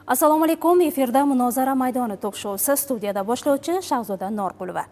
Assalomu alaykum, efirda Munozara maydoni tok shousi, studiyada boshlovchi Shahzoda Norqulova.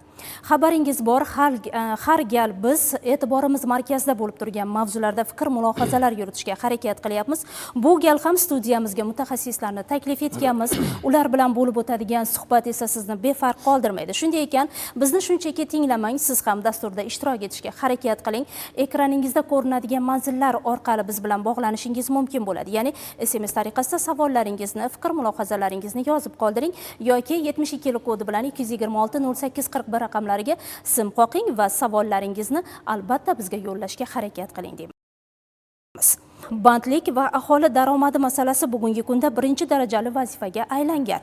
Xabaringiz bor, har gal biz e'tiborimiz markazida bo'lib turgan mavzularda fikr mulohazalar yuritishga harakat qilyapmiz. Bu gal ham studiyamizga mutaxassislarni taklif etganmiz. Ular bilan bo'lib o'tadigan suhbat esa sizni befarq qoldirmaydi. Shunday ekan, bizni shunchaki tinglamang, siz ham dasturda ishtirok etishga harakat qiling. Ekraningizda ko'rinadigan manzillar orqali biz bilan bog'lanishingiz mumkin bo'ladi. Ya'ni SMS tariqasida savollaringizni, fikr mulohazalaringizni yozib qoldiring yoki 72 kodi bilan 226 08 41 raqamlariga sim qoqing va savollaringizni albatta bizga yo'llashga harakat qiling deymiz. Bandlik va aholi daromadi masalasi bugungi kunda birinchi darajali vazifaga aylangan.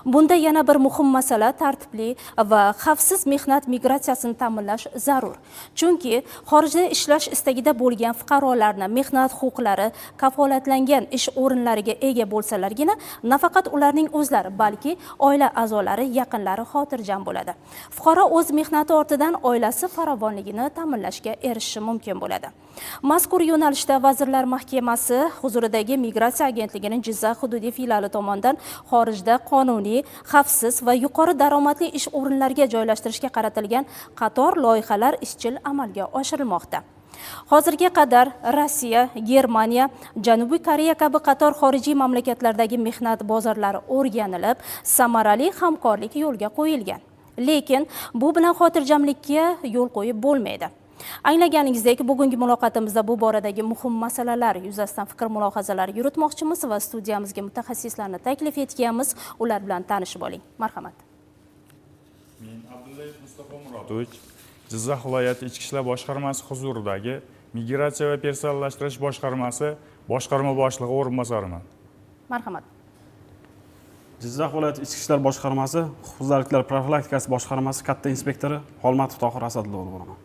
Bunda yana bir muhim masala tartibli va xavfsiz mehnat migratsiyasini ta'minlash zarur. Chunki xorijda ishlash istagida bo'lgan fuqarolarni mehnat huquqlari kafolatlangan ish o'rinlariga ega bo'lsalargina nafaqat ularning o'zlari, balki oila a'zolari, yaqinlari xotirjam bo'ladi. Fuqaro o'z mehnati ortidan oilasi farovonligini ta'minlashga erishishi mumkin bo'ladi. Mazkur yo'nalishda Vazirlar Mahkamasi huzuridagi Migratsiya agentligining Jizzax hududiy filiali tomonidan xorijda qonuniy, xavfsiz va yuqori daromadli ish o'rinlariga joylashtirishga qaratilgan qator loyihalar izchil amalga oshirilmoqda. Hozirga qadar Rossiya, Germaniya, Janubiy Koreya kabi qator xorijiy mamlakatlardagi mehnat bozorlari o'rganilib, samarali hamkorlik yo'lga qo'yilgan. Lekin bu bilan xotirjamlikka yo'l qo'yib bo'lmaydi. Anglaganingizdek, bugungi muloqotimizda bu boradagi muhim masalalar yuzasidan fikr mulohazalar yuritmoqchimiz va studiyamizga mutaxassislarni taklif etganmiz. Ular bilan tanishib oling. Marhamat. Men Abdullayev Mustafa Murodovich, Jizzax viloyati Ichki ishlar boshqarmasi huzuridagi Migratsiya va personallashtirish boshqarmasi boshqarma boshlig'i o'rinbosariman. Marhamat. Jizzax viloyati Ichki ishlar boshqarmasi huquqbuzarliklar profilaktikasi boshqarmasi katta inspektori Xolmatov Tohir Asadullo o'g'li bo'laman.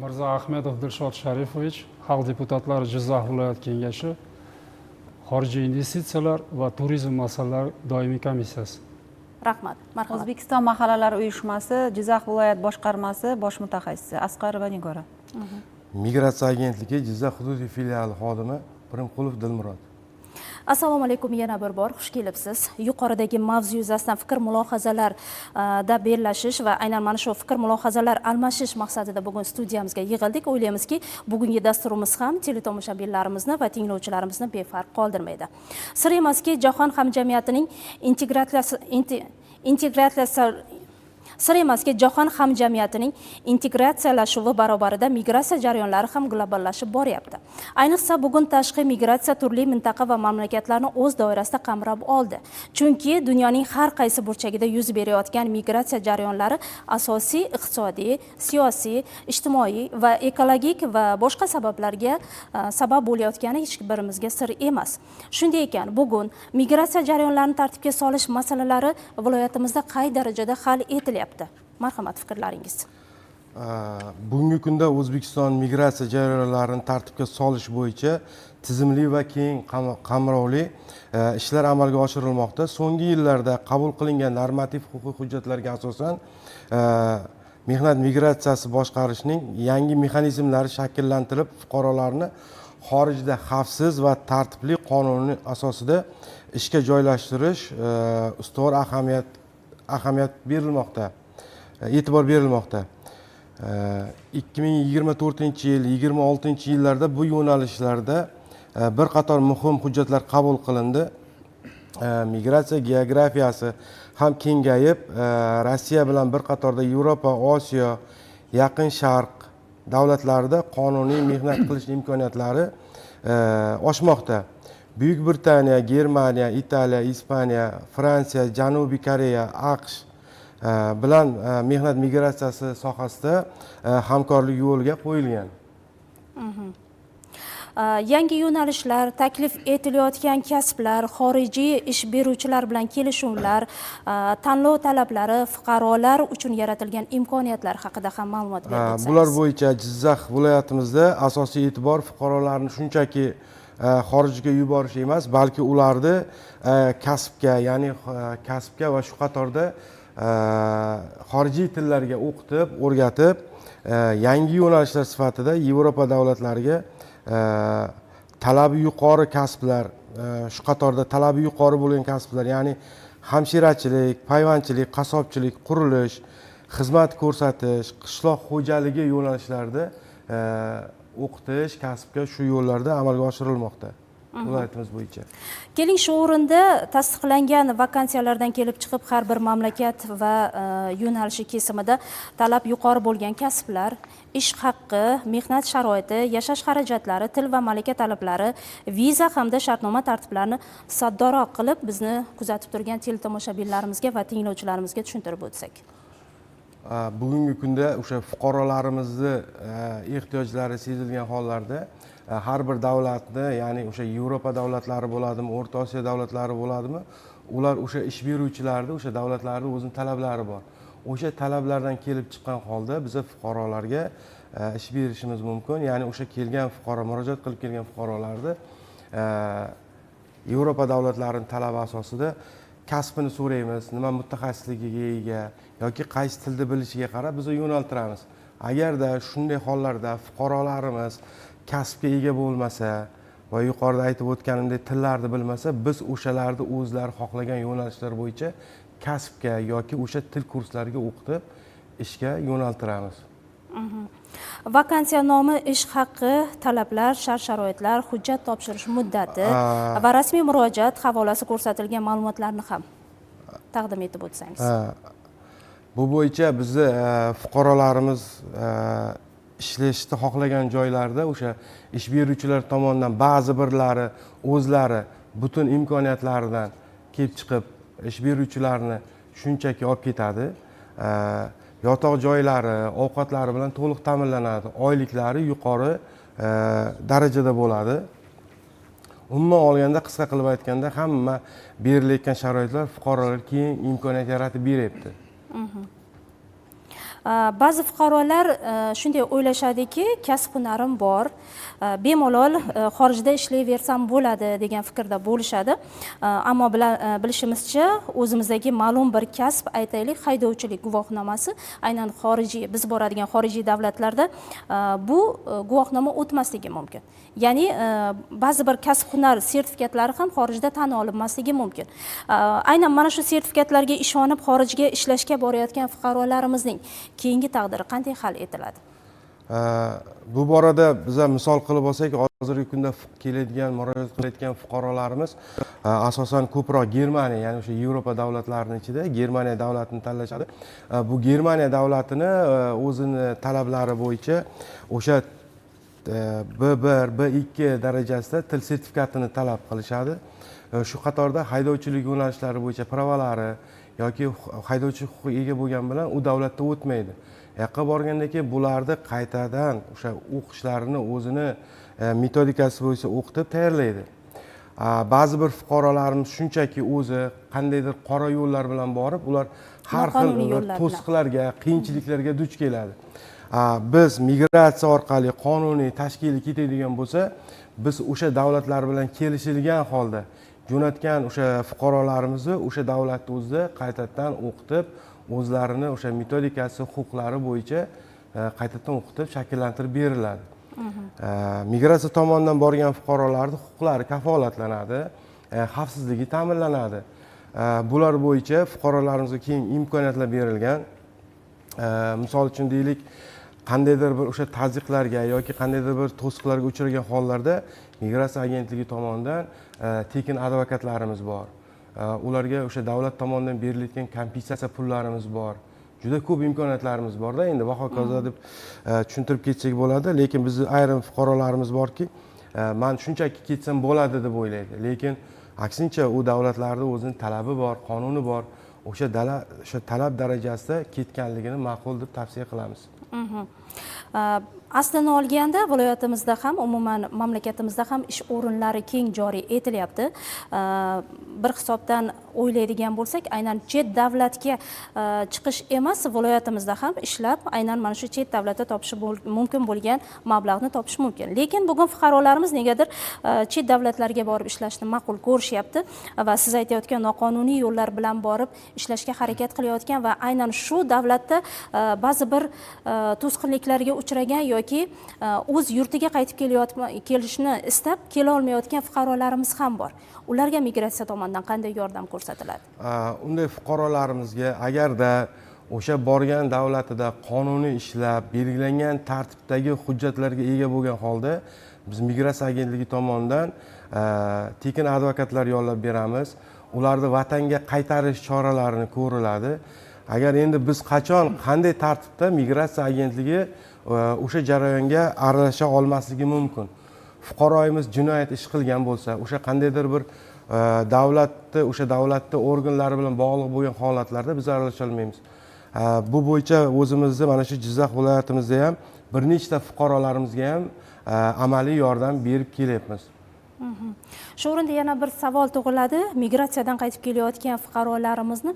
Mirzo Ahmedov Dilshod Sharifovich, Xalq deputatlari Jizzax viloyat kengashi xorijiy investitsiyalar va turizm masalalari doimiy komissiyasi. Rahmat. Marhamat. O'zbekiston mahallalari uyushmasi Jizzax viloyat boshqarmasi bosh mutaxassisi Asqarova Nigora. Migratsiya agentligi Jizzax hududiy filiali xodimi Pirimqulov Dilmurod. Assalomu alaykum yana bir bor, xush kelibsiz. Yuqoridagi mavzu yuzasidan fikr mulohazalarda bellashish va aynan mana shu fikr mulohazalar almashish maqsadida bugun studiyamizga yig'ildik. O'ylaymizki, bugungi dasturimiz ham teletomoshabinlarimizni va tinglovchilarimizni befarq qoldirmaydi. Sir emaski, jahon hamjamiyatining integratsiyasi integratsiyasi Sir emaski, jahon hamjamiyatining integratsiyalashuvi barobarida migratsiya jarayonlari ham globallashib boryapti. Ayniqsa, bugun tashqi migratsiya turli mintaqa va mamlakatlarni o'z doirasida qamrab oldi. Chunki dunyoning har qaysi burchagida yuz berayotgan migratsiya jarayonlari asosiy iqtisodiy, siyosiy, ijtimoiy va ekologik va boshqa sabablarga sabab bo'layotgani hech birimizga sir emas. Shunday ekan, bugun migratsiya jarayonlarini tartibga solish masalalari viloyatimizda qay darajada hal etilyapti? Marhamat, fikrlaringiz. Bugungi kunda O'zbekiston migratsiya jarayonlarini tartibga solish bo'yicha tizimli va keng qamrovli ishlar amalga oshirilmoqda. So'nggi yillarda qabul qilingan normativ huquqiy hujjatlarga asosan mehnat migratsiyasi boshqarishning yangi mexanizmlari shakllantirib, fuqarolarni xorijda xavfsiz va tartibli, qonuniy asosida ishga joylashtirish ustuvor ahamiyat berilmoqda, e'tibor berilmoqda. 2024-yil, 26-yillarda bu yo'nalishlarda bir qator muhim hujjatlar qabul qilindi. Migratsiya geografiyasi ham kengayib, Rossiya bilan bir qatorda Yevropa, Osiyo, Yaqin Sharq davlatlarida qonuniy mehnat qilish imkoniyatlari oshmoqda. Buyuk Britaniya, Germaniya, Italiya, Ispaniya, Fransiya, Janubiy Koreya, AQSh bilan mehnat migratsiyasi sohasida hamkorlik yo'lga qo'yilgan. Yangi yo'nalishlar, taklif etilayotgan kasblar, xorijiy ish beruvchilar bilan kelishuvlar, tanlov talablari, fuqarolar uchun yaratilgan imkoniyatlar haqida ham ma'lumot berib o'tsangiz. Bular bo'yicha Jizzax viloyatimizda asosiy e'tibor fuqarolarni shunchaki xorijga yuborish emas, balki ularni kasbga, ya'ni kasbga va shu qatorda xorijiy tillarga o'qitib, o'rgatib, yangi yo'nalishlar sifatida Yevropa davlatlariga talabi yuqori kasblar shu qatorda talabi yuqori bo'lgan kasblar, ya'ni hamshirachilik, payvandchilik, qassobchilik, qurilish, xizmat ko'rsatish, qishloq xo'jaligi yo'nalishlarida o'qitish kasbga shu yo'llarda amalga oshirilmoqda viloyatimiz bo'yicha. Keling, shu o'rinda tasdiqlangan vakansiyalardan kelib chiqib har bir mamlakat va yo'nalishi kesimida talab yuqori bo'lgan kasblar, ish haqqi, mehnat sharoiti, yashash xarajatlari, til va malaka talablari, viza hamda shartnoma tartiblarini soddoroq qilib bizni kuzatib turgan teletomoshabinlarimizga va tinglovchilarimizga tushuntirib o'tsak. Bugungi kunda o'sha fuqarolarimizni ehtiyojlari sezilgan hollarda har bir davlatni, ya'ni o'sha Yevropa davlatlari bo'ladimi, O'rta Osiyo davlatlari bo'ladimi, ular o'sha ish beruvchilarni, o'sha davlatlarni o'zini talablari bor. O'sha talablardan kelib chiqqan holda biza fuqarolarga ish berishimiz mumkin. Ya'ni o'sha kelgan fuqaro, murojaat qilib kelgan fuqarolarni Yevropa davlatlarining talabi asosida kasbini so'raymiz, nima mutaxassisligiga ega yoki qaysi tilni bilishiga qarab biz yo'naltiramiz. Agarda shunday hollarda fuqarolarimiz kasbga ega bo'lmasa va yuqorida aytib o'tganimdek tillarni bilmasa, biz o'shalarni o'zlari xohlagan yo'nalishlar bo'yicha kasbga yoki o'sha til kurslariga o'qitib ishga yo'naltiramiz. Vakansiya nomi, ish haqqi, talablar, shart-sharoitlar, hujjat topshirish muddati va rasmiy murojaat havolasi ko'rsatilgan ma'lumotlarni ham taqdim etib o'tsangiz. Bu bo'yicha bizni fuqarolarimiz ishlashni xohlagan joylarda o'sha ish beruvchilar tomonidan ba'zi birlari o'zlari butun imkoniyatlaridan kelib chiqib ish beruvchilarni shunchaki olib ketadi. Yotoq joylari, ovqatlari bilan to'liq ta'minlanadi, oyliklari yuqori darajada bo'ladi. Umuman olganda, qisqa qilib aytganda, hamma berilayotgan sharoitlar fuqarolarga keng imkoniyat yaratib beryapti. Ba'zi fuqarolar shunday o'ylashadiki, kasb hunarim bor, bemalol xorijda ishlayversam bo'ladi degan fikrda bo'lishadi. Ammo bilishimizcha, o'zimizdagi ma'lum bir kasb, aytaylik, haydovchilik guvohnomasi aynan xorijiy, biz boradigan xorijiy davlatlarda bu guvohnoma o'tmasligi mumkin. Ya'ni ba'zi bir kasb hunar sertifikatlari ham xorijda tan olinmasligi mumkin. Aynan mana shu sertifikatlarga ishonib xorijga ishlashga borayotgan fuqarolarimizning keyingi taqdiri qanday hal etiladi? Bu borada biz ham misol qilib olsak, hozirgi kunda keladigan, murojaat qilayotgan fuqarolarimiz asosan ko'proq Germaniya, ya'ni o'sha Yevropa davlatlarining ichida Germaniya davlatini tanlashadi. Bu Germaniya davlatini o'zini talablari bo'yicha o'sha B1, B2 darajasida til sertifikatini talab qilishadi. Shu qatorda haydovchilik yo'nalishlari bo'yicha pravalari yoki haydovchilik huquqiga ega bo'lgan bilan u davlatda o'tmaydi. U yoqqa borgandan keyin bularni qaytadan o'sha o'qishlarini o'zini metodikasi bo'yicha o'qitib tayyorlaydi. Ba'zi bir fuqarolarimiz shunchaki o'zi qandaydir qora yo'llar bilan borib, ular har xil noqonuniy yo'llar bilan to'siqlarga, qiyinchiliklarga duch keladi. Biz migratsiya orqali qonuniy tashkiliy ketadigan bo'lsa, biz o'sha davlatlar bilan kelishilgan holda jo'natgan o'sha fuqarolarimizni o'sha davlatni o'zida qaytadan o'qitib, o'zlarini o'sha metodikasi, huquqlari bo'yicha qaytadan o'qitib, shakllantirib beriladi. Migratsiya tomonidan borgan fuqarolarning huquqlari kafolatlanadi, xavfsizligi ta'minlanadi. Bular bo'yicha fuqarolarimizga keng imkoniyatlar berilgan. Misol uchun deylik, qandaydir bir o'sha tazyiqlarga yoki qandaydir bir to'siqlarga uchragan hollarda migratsiya agentligi tomonidan tekin advokatlarimiz bor. Ularga o'sha davlat tomonidan berilayotgan kompensatsiya pullarimiz bor. Juda ko'p imkoniyatlarimiz borda, endi va hokazo deb tushuntirib ketsak bo'ladi, lekin bizni ayrim fuqarolarimiz borki, man shunchaki ketsam bo'ladi deb o'ylaydi. Lekin aksincha u davlatlarda o'zini talabi bor, qonuni bor. O'sha talab darajasida ketganligini ma'qul deb tavsiya qilamiz. Aslini olganda viloyatimizda ham, umuman mamlakatimizda ham ish o'rinlari keng joriy etilyapti. Bir hisobdan o'ylaydigan bo'lsak, aynan chet davlatga chiqish emas, viloyatimizda ham ishlab, aynan mana shu chet davlatda topish mumkin bo'lgan mablag'ni topish mumkin. Lekin bugun fuqarolarimiz negadir chet davlatlarga borib ishlashni ma'qul ko'rishyapti va siz aytayotgan noqonuniy yo'llar bilan borib ishlashga harakat qilayotgan va aynan shu davlatda ba'zi bir to'sqinliklarga uchragan yoki yoki o'z yurtiga qaytib kelishni istab kela olmayotgan fuqarolarimiz ham bor. Ularga migratsiya tomonidan qanday yordam ko'rsatiladi? Unday fuqarolarimizga agarda o'sha borgan davlatida qonuniy ishlab, belgilangan tartibdagi hujjatlarga ega bo'lgan holda biz migratsiya agentligi tomonidan tekin advokatlar yollab beramiz. Ularni vatanga qaytarish choralarini ko'riladi. Agar endi biz qachon, qanday tartibda migratsiya agentligi o'sha jarayonga aralasha olmasligi mumkin. Fuqaroyimiz jinoyat ish qilgan bo'lsa, o'sha qandaydir bir davlatni, o'sha davlatni organlari bilan bog'liq bo'lgan holatlarda biz aralasha olmaymiz. Bu bo'yicha o'zimizni mana shu Jizzax viloyatimizda ham bir nechta fuqarolarimizga ham amaliy yordam berib kelyapmiz. Shu o'rinda yana bir savol tug'iladi. Migratsiyadan qaytib kelayotgan fuqarolarimizni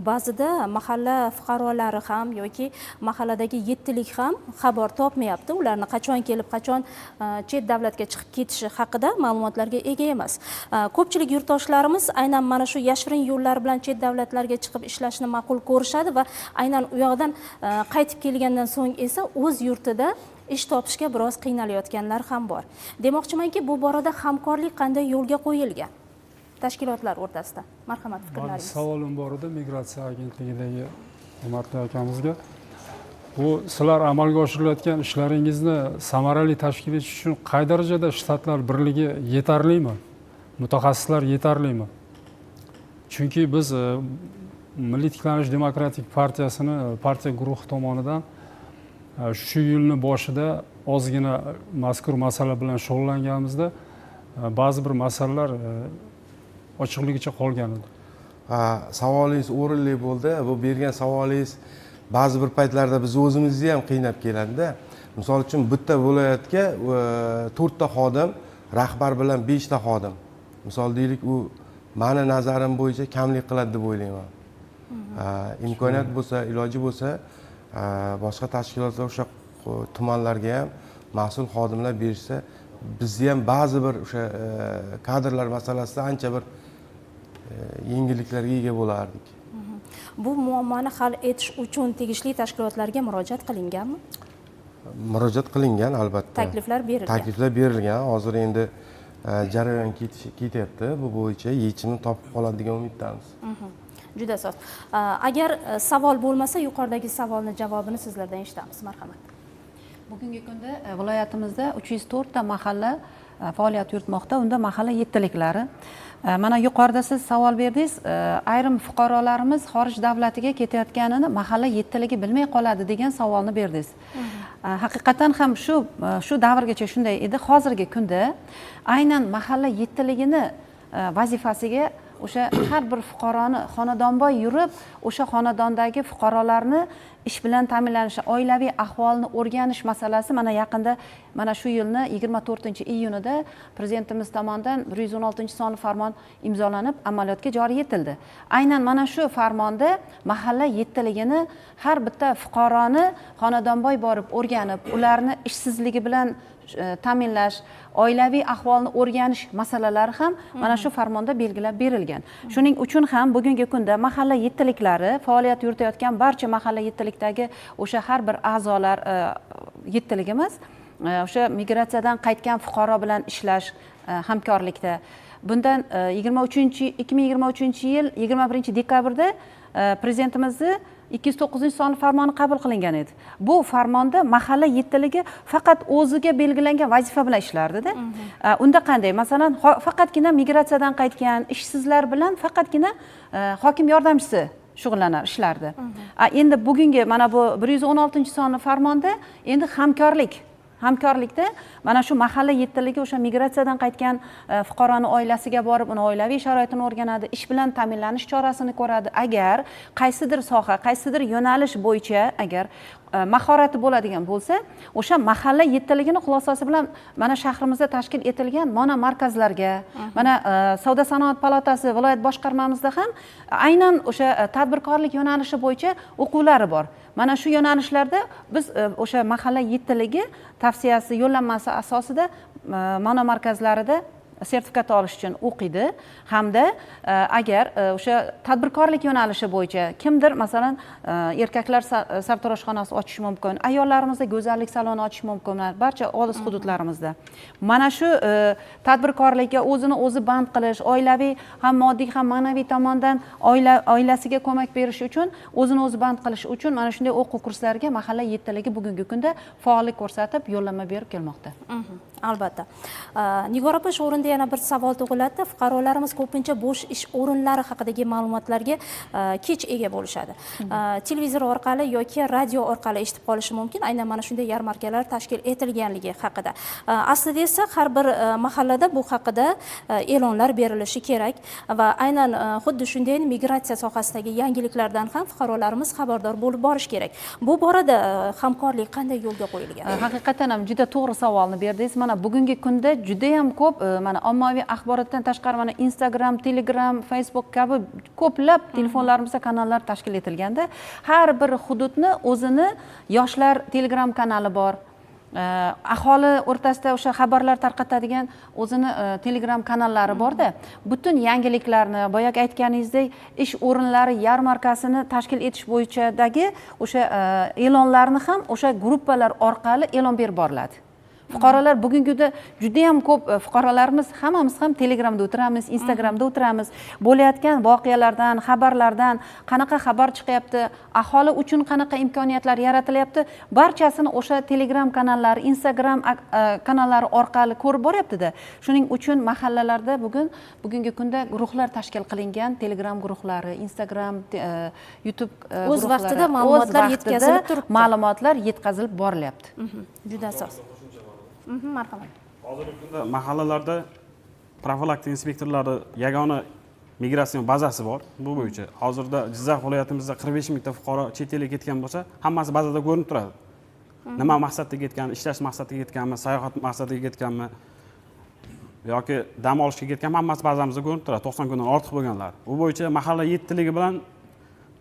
ba'zida mahalla fuqarolari ham yoki mahalladagi yettilik ham xabar topmayapti. Ularni qachon kelib, qachon chet davlatga chiqib ketishi haqida ma'lumotlarga ega emas. Ko'pchilik yurtdoshlarimiz aynan mana shu yashirin yo'llar bilan chet davlatlarga chiqib ishlashni ma'qul ko'rishadi va aynan u yoqdan qaytib kelgandan so'ng esa o'z yurtida ish topishga biroz qiynalayotganlar ham bor. Demoqchimanki, bu borada hamkorlik qanday yo'lga qo'yilgan tashkilotlar o'rtasida? Marhamat, fikrlaringiz. Savolim bor edi migratsiya agentligidagi hurmatli akamizga. Bu sizlar amalga oshirilayotgan ishlaringizni samarali tashkil etish uchun qay darajada shtatlar birligi yetarlimi? Mutaxassislar yetarlimi? Chunki biz Milliy tiklanish demokratik partiyasini partiya guruhi tomonidan shu yilni boshida ozgina mazkur masala bilan shug'ullanganimizda ba'zi bir masalalar ochiqligicha qolgan edi. Savolingiz o'rinli bo'ldi. Bu bergan savolingiz ba'zi bir paytlarda biz o'zimizni ham qiynab keladida. Misol uchun bitta viloyatga 4 ta xodim, rahbar bilan 5 ta xodim. Misol deylik, u mani nazarim bo'yicha kamlik qiladi deb o'ylayman. Imkoniyat bo'lsa, iloji bo'lsa, boshqa tashkilotlar o'sha tumanlarga ham mas'ul xodimlar berishsa, bizni ham ba'zi bir o'sha kadrlar masalasida ancha bir yengilliklarga ega bo'lardik. Bu muammoni hal etish uchun tegishli tashkilotlarga murojaat qilinganmi? Murojaat qilingan, albatta. Takliflar berilgan. Takliflar berilgan. Hozir endi jarayon ketyapti. Bu bo'yicha yechimini topib qoladi degan umiddamiz. Juda soz. Agar savol bo'lmasa, yuqoridagi savolni javobini sizlardan eshitamiz. Marhamat. Bugungi kunda viloyatimizda 304 ta mahalla faoliyat yuritmoqda. Unda mahalla yettiliklari. Mana yuqorida siz savol berdingiz, ayrim fuqarolarimiz xorij davlatiga ketayotganini mahalla yettiligi bilmay qoladi degan savolni berdingiz. Haqiqatan ham shu davrgacha shunday edi. Hozirgi kunda aynan mahalla yettiligini vazifasiga o'sha har bir fuqaroni xonadonboy yurib, o'sha xonadondagi fuqarolarni ish bilan ta'minlanishi, oilaviy ahvolni o'rganish masalasi mana yaqinda, mana shu yilni 24-iyunida prezidentimiz tomonidan 116-sonli farmon imzolanib, amaliyotga joriy etildi. Aynan mana shu farmonda mahalla yettiligini har bitta fuqaroni xonadonboy borib o'rganib, ularni ishsizligi bilan ta'minlash, oilaviy ahvolni o'rganish masalalari ham mana shu farmonda belgilab berilgan. Shuning uchun ham bugungi kunda mahalla yettiliklari faoliyat yuritayotgan barcha mahalla yettilikdagi o'sha har bir a'zolar yettiligimiz o'sha migratsiyadan qaytgan fuqaro bilan ishlash hamkorlikda. Bundan 2023-yil 21 dekabrda prezidentimizni 209-sonli farmoni qabul qilingan edi. Bu farmonda mahalla yettiligi faqat o'ziga belgilangan vazifa bilan ishlardida. Unda qanday? Masalan, faqatgina migratsiyadan qaytgan ishsizlar bilan faqatgina hokim yordamchisi shug'ullanar, ishlardi. Endi bugungi mana bu 116-sonli farmonda endi hamkorlikda mana shu mahalla yettiligi o'sha migratsiyadan qaytgan fuqaroni oilasiga borib, uni oilaviy sharoitini o'rganadi, ish bilan ta'minlanish chorasini ko'radi. Agar qaysidir soha, qaysidir yo'nalish bo'yicha agar mahorati bo'ladigan bo'lsa, o'sha mahalla yettiligini xulosasi bilan mana shahrimizda tashkil etilgan mono markazlarga, mana savdo sanoat palatasi viloyat boshqarmamizda ham aynan o'sha tadbirkorlik yo'nalishi bo'yicha o'quvlari bor. Mana shu yo'nalishlarda biz o'sha mahalla yettiligi tavsiyasi, yo'llanmasi asosida mono markazlarida Sertifikat olish uchun o'qiydi hamda agar o'sha tadbirkorlik yo'nalishi bo'yicha kimdir, masalan, erkaklar sartaroshxonasi ochishi mumkin, ayollarimizda go'zallik saloni ochishi mumkin. Barcha olis hududlarimizda mana shu tadbirkorlikka o'zini o'zi band qilish, oilaviy, ham moddiy, ham ma'naviy tomondan oilasiga ko'mak berish uchun, o'zini o'zi band qilish uchun mana shunday o'quv kurslariga mahalla yettiligi bugungi kunda faollik ko'rsatib, yo'llanma berib kelmoqda. Albatta. Nigora opa, shu o'rinda yana bir savol tug'iladi. Fuqarolarimiz ko'pincha bo'sh ish o'rinlari haqidagi ma'lumotlarga kech ega bo'lishadi. Televizor orqali yoki radio orqali eshitib qolishi mumkin aynan mana shunday yarmarkalar tashkil etilganligi haqida. Aslida esa har bir mahallada bu haqida e'lonlar berilishi kerak va aynan xuddi shunday migratsiya sohasidagi yangiliklardan ham fuqarolarimiz xabardor bo'lib borishi kerak. Bu borada hamkorlik qanday yo'lga qo'yilgan? Haqiqatan ham juda to'g'ri savolni berdingiz. Mana bugungi kunda judayam ko'p mana ommaviy axborotdan tashqari mana Instagram, Telegram, Facebook kabi ko'plab telefonlarimizda kanallar tashkil etilganda, har bir hududni o'zini yoshlar Telegram kanali bor. Aholi o'rtasida o'sha xabarlar tarqatadigan o'zini Telegram kanallari borda, butun yangiliklarni, boyagi aytganingizdek, ish o'rinlari yarmarkasini tashkil etish bo'yichadagi o'sha e'lonlarni ham o'sha gruppalar orqali e'lon berib boriladi. Fuqarolar bugungi kunda judayam ko'p, fuqarolarimiz hammamiz ham Telegramda o'tiramiz, Instagramda o'tiramiz. Bo'layotgan voqealardan, xabarlardan, qanaqa xabar chiqyapti, aholi uchun qanaqa imkoniyatlar yaratilyapti, barchasini o'sha Telegram kanallari, Instagram kanallari orqali ko'rib boryaptida. Shuning uchun mahallalarda bugungi kunda guruhlar tashkil qilingan, Telegram guruhlari, Instagram, YouTube O'z guruhlari. vaqtida ma'lumotlar O'z vaqtida yetkazilib turibdi. Ma'lumotlar yetkazilib borilyapti. Juda asos. Marhamat. Hozirgi kunda mahallalarda profilaktika inspektorlari yagona migratsion bazasi bor. Bu bo'yicha hozirda Jizzax viloyatimizda 45 mingta fuqaro chet elga ketgan bo'lsa, hammasi bazada ko'rinib turadi. Nima maqsadda ketgan, ishlash maqsadida ketganmi, sayohat maqsadida ketganmi yoki dam olishga ketganmi, hammasi bazamizda ko'rinib turadi, 90 kundan ortiq bo'lganlar. Bu bo'yicha mahalla yettiligi bilan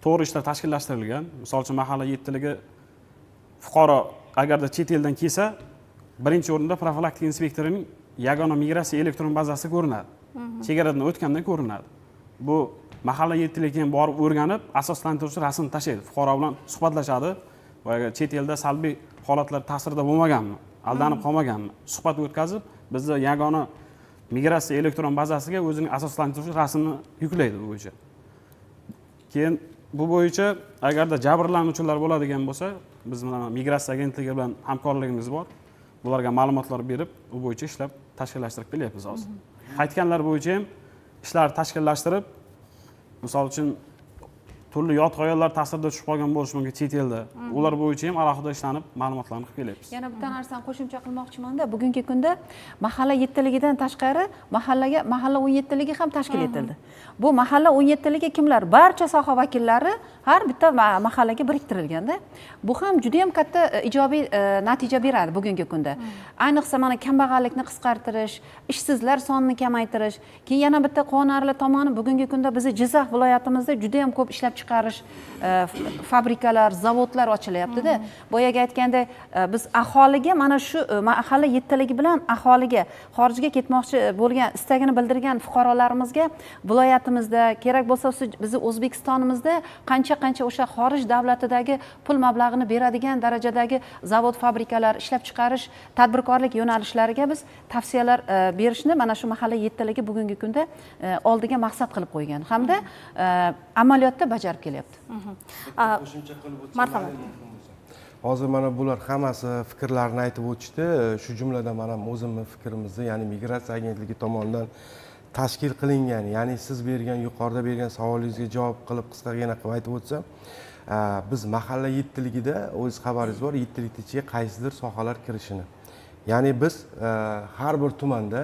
to'g'ri ishlar tashkillashtirilgan. Misol uchun, mahalla yettiligi fuqaro agarda chet eldan kelsa, birinchi o'rinda profilaktika inspektorining yagona migratsiya elektron bazasi ko'rinadi, chegaradan o'tgandan ko'rinadi. Bu mahalla yettiligi keyin borib o'rganib, asoslantiruvchi rasm tashlaydi, fuqaro bilan suhbatlashadi, boyagi chet elda salbiy holatlar ta'sirida bo'lmaganmi, aldanib qolmaganmi, suhbat o'tkazib, bizni yagona migratsiya elektron bazasiga o'zining asoslantiruvchi rasmini yuklaydi. Bu bo'yicha keyin, bu bo'yicha agarda jabrlanuvchilar bo'ladigan bo'lsa, biz mana migratsiya agentligi bilan hamkorligimiz bor, bularga ma'lumotlar berib, u bo'yicha ishlab tashkillashtirib kelyapmiz. Hozir qaytganlar bo'yicha ham ishlar tashkillashtirib, misol uchun, turli yot g'oyalar ta'sirida tushib qolgan bo'lishi mumkin chet elda, ular bo'yicha ham alohida ishlanib, ma'lumotlarni qilib kelyapmiz. Yana bitta narsani qo'shimcha qilmoqchimanda, bugungi kunda mahalla yettiligidan tashqari mahallaga mahalla 17ligi ham tashkil etildi. Bu mahalla 17ligi kimlar? Barcha soha vakillari har bitta mahallaga biriktirilganda, bu ham juda yam katta ijobiy natija beradi bugungi kunda. Ayniqsa, mana kambag'allikni qisqartirish, ishsizlar sonini kamaytirish. Keyin yana bitta quvonarli tomoni, bugungi kunda bizni Jizzax viloyatimizda juda yam ko'p ishlab chiqarish fabrikalar, zavodlar ochilyaptida. Boyagi aytgandek, biz aholiga mana shu mahalla yettiligi bilan aholiga, xorijga ketmoqchi bo'lgan, istagini bildirgan fuqarolarimizga viloyatimizda, kerak bo'lsa bizni O'zbekistonimizda qancha qancha o'sha xorij davlatidagi pul mablag'ini beradigan darajadagi zavod, fabrikalar, ishlab chiqarish, tadbirkorlik yo'nalishlariga biz tavsiyalar berishni mana shu mahalla yettiligi bugungi kunda oldiga maqsad qilib qo'ygan hamda amaliyotda bajarib kelyapti. Qo'shimcha qilib o'tsam, Marhamat. mumkin bo'lsa. Hozir mana bular hammasi fikrlarini aytib o'tishdi. Shu jumladan man ham o'zimni fikrimizni, ya'ni migratsiya agentligi tomonidan tashkil qilingan, ya'ni siz bergan, yuqorida bergan savolingizga javob qilib, qisqagina qilib aytib o'tsam, biz mahalla yettiligida, o'z xabaringiz bor, yettilikni ichiga qaysidir sohalar kirishini, ya'ni biz har bir tumanda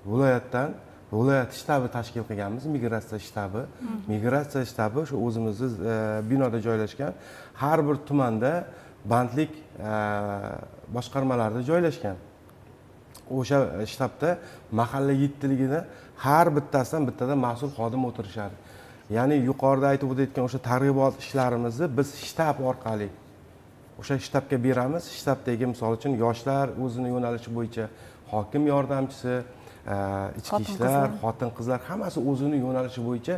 viloyatdan viloyat shtabi tashkil qilganmiz, migratsiya shtabi. Migratsiya shtabi shu o'zimizni binoda joylashgan, har bir tumanda bandlik boshqarmalarida joylashgan. O'sha shtabda mahalla yettiligida har bittasidan bittadan mas'ul xodim o'tirishadi. Ya'ni yuqorida aytib o'tayotgan o'sha targ'ibot ishlarimizni biz shtab orqali o'sha shtabga beramiz. Shtabdagi, misol uchun, yoshlar o'zini yo'nalishi bo'yicha, hokim yordamchisi, ichki ishlar, xotin qizlar hammasi o'zini yo'nalishi bo'yicha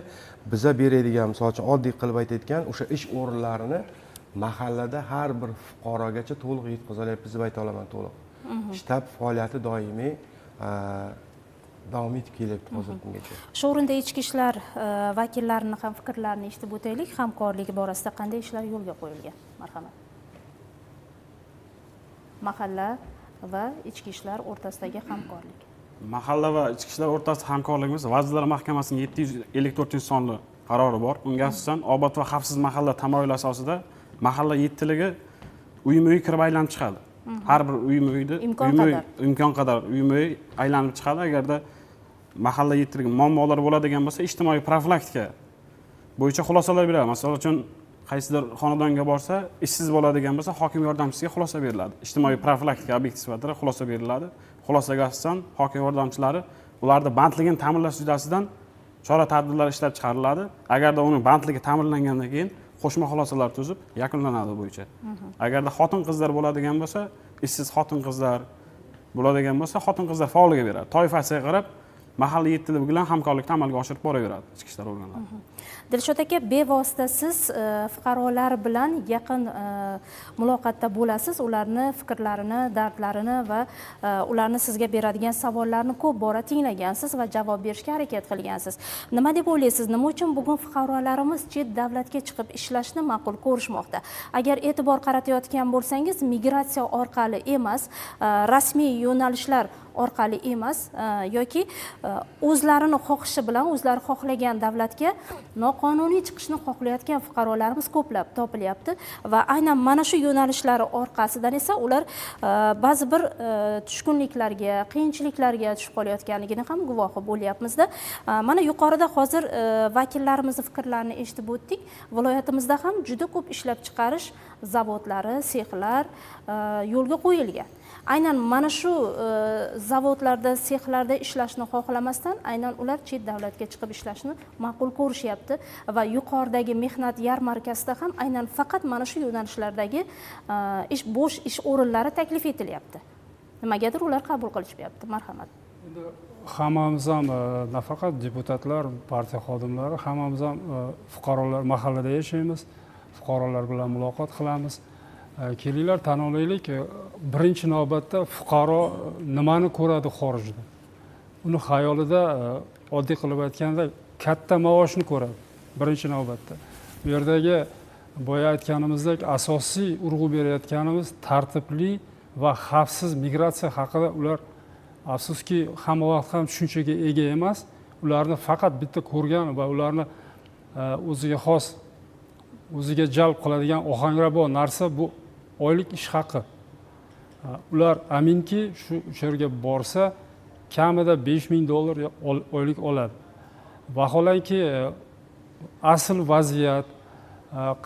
biza beradigan, misol uchun oddiy qilib aytayotgan, o'sha ish o'rinlarini mahallada har bir fuqarogacha to'liq yetkazolyapmiz deb ayta olaman to'liq. Shtab faoliyati doimiy davom etib kelyapti hozirgi kungacha. Shu o'rinda ichki ishlar vakillarini ham fikrlarini eshitib o'taylik. Hamkorlik borasida qanday ishlar yo'lga qo'yilgan? Marhamat. Mahalla va ichki ishlar o'rtasidagi hamkorlik. Mahalla va ichki ishlar o'rtasida hamkorligimiz Vazirlar Mahkamasining 754-sonli qarori bor. Unga asosan obod va xavfsiz mahalla tamoyili asosida mahalla yettiligi uyma-uy kirib aylanib chiqadi. Har bir uyma-uyda imkon qadar uyma-uy aylanib chiqadi. Agarda mahalla yettiligi muammolar bo'ladigan bo'lsa, ijtimoiy profilaktika bo'yicha xulosalar beradi. Masalan uchun, qaysidir xonadonga borsa, ishsiz bo'ladigan bo'lsa, hokim yordamchisiga xulosa beriladi. Ijtimoiy profilaktika obyekti sifatida xulosa beriladi. Xulosaga asosan hokim yordamchilari ularni bandligini ta'minlash yuzasidan chora tadbirlar ishlab chiqariladi. Agarda uning bandligi ta'minlangandan keyin qo'shma xulosalar tuzib yakunlanadi bo'yicha. Agarda xotin-qizlar bo'ladigan bo'lsa, ishsiz xotin-qizlar bo'ladigan bo'lsa, xotin-qizlar faolliga beradi. Toifasiga qarab mahalla yettiligi bilan hamkorlikni amalga oshirib boraveradi ichki ishlar organlari. Dilshod aka, bevosita siz fuqarolar bilan yaqin muloqotda bo'lasiz, ularni fikrlarini, dardlarini va ularni sizga beradigan savollarni ko'p bora tinglagansiz va javob berishga harakat qilgansiz. Nima deb o'ylaysiz, nima uchun bugun fuqarolarimiz chet davlatga chiqib ishlashni ma'qul ko'rishmoqda? Agar e'tibor qaratayotgan bo'lsangiz, migratsiya orqali emas, rasmiy yo'nalishlar orqali emas, yoki o'zlarini xohishi bilan o'zlari xohlagan davlatga noqonuniy chiqishni xohlayotgan fuqarolarimiz ko'plab topilyapti va aynan mana shu yo'nalishlari orqasidan esa ular ba'zi bir tushkunliklarga, qiyinchiliklarga tushib qolayotganligini ham guvohi bo'lyapmizda. Mana yuqorida hozir vakillarimizni fikrlarini eshitib o'tdik. Viloyatimizda ham juda ko'p ishlab chiqarish zavodlari, sexlar yo'lga qo'yilgan. Aynan mana shu zavodlarda, sexlarda ishlashni xohlamasdan, aynan ular chet davlatga chiqib ishlashni ma'qul ko'rishyapti va yuqoridagi mehnat yarmarkasida ham aynan faqat mana shu yo'nalishlardagi ish bo'sh ish o'rinlari taklif etilyapti. Nimagadir ular qabul qilishmayapti. Marhamat. Endi hammamiz ham nafaqat deputatlar, partiya xodimlari, hammamiz ham fuqarolar mahallada yashaymiz, fuqarolar bilan muloqot qilamiz. Kelinglar tan olaylik, birinchi navbatda fuqaro nimani ko'radi xorijda? Uni xayolida oddiy qilib aytganda katta maoshni ko'radi birinchi navbatda. Bu yerdagi boya aytganimizdek asosiy urg'u berayotganimiz tartibli va xavfsiz migratsiya haqida ular afsuski hamma vaqt ham tushunchaga ega emas. Ularni faqat bitta ko'rgan va ularni o'ziga xos, o'ziga jalb qiladigan ohangrabo narsa bu oylik ish haqi. Ular aminki shu yerga borsa kamida $5000 oylik oladi. Vaholanki asl vaziyat